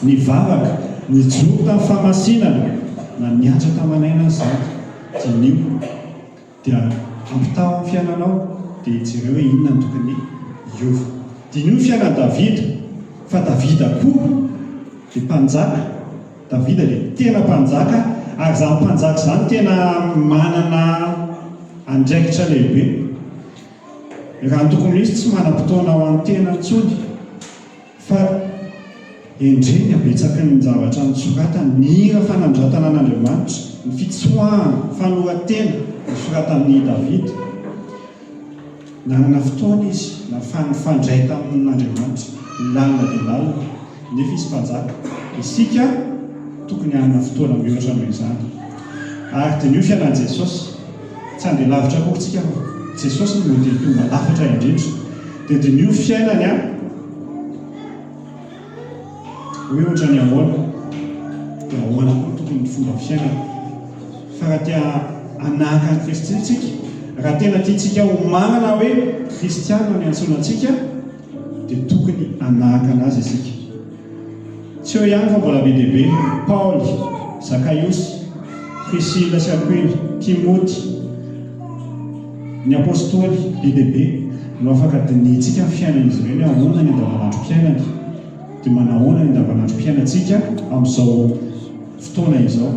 nivavaka, nijoro tamin'ny fahamasinana, na nihatra taman'aina aza izany. Diniho, dia ampitaho amin'ny fiainanao, dia jereo hoe inona no tokony hiova. Diniho ny fiainan'i Davida, fa Davida koa dia mpanjaka, Davida dia tena mpanjaka, ary izany mpanjaka izany tena manana andraikitra lehibe. Raha ny tokony ho izy tsy manam-potoana ho an'ny tena intsony fa endrey ny habetsaky ny zavatra nosoratany, ny hira fanandratana an'Andriamanitra, ny fitsoahana, fanoran-tena nosoratan'i Davida. Nanana fotoana izy nahafahany nifandray tamin'Andriamanitra lalina dia lalina, nefa izy mpanjaka. Isika tokony hanana fotoana mihoatra noho izany. Ary diniho fiainan'i Jesosy. Tsy handeha lavitra akory tsika fa Jesosy no modely tonga lafatra indrindra. Dia diniho fiainany an! Hoe ohatran'ny ahoana? Dia ahoana koa no tokony fomba fiainana? Fa raha te hanahaka an'i Kristy tsika, raha tena tiantsika ho marina hoe kristiana no iantsoana antsika, dia tokony hanahaka an'Azy isika. Tsy eo ihany fa mbola be dia be, Paoly, Zakaiosy, Prisila sy Akoila, Timoty, ny Apostoly, be dia be no afaka dinihintsika ny fiainan'izy ireny hoe ahoana ny andavanandrom-piainany, dia manahoana ny andavanandrom-piainantsika amin'izao fotoana izao.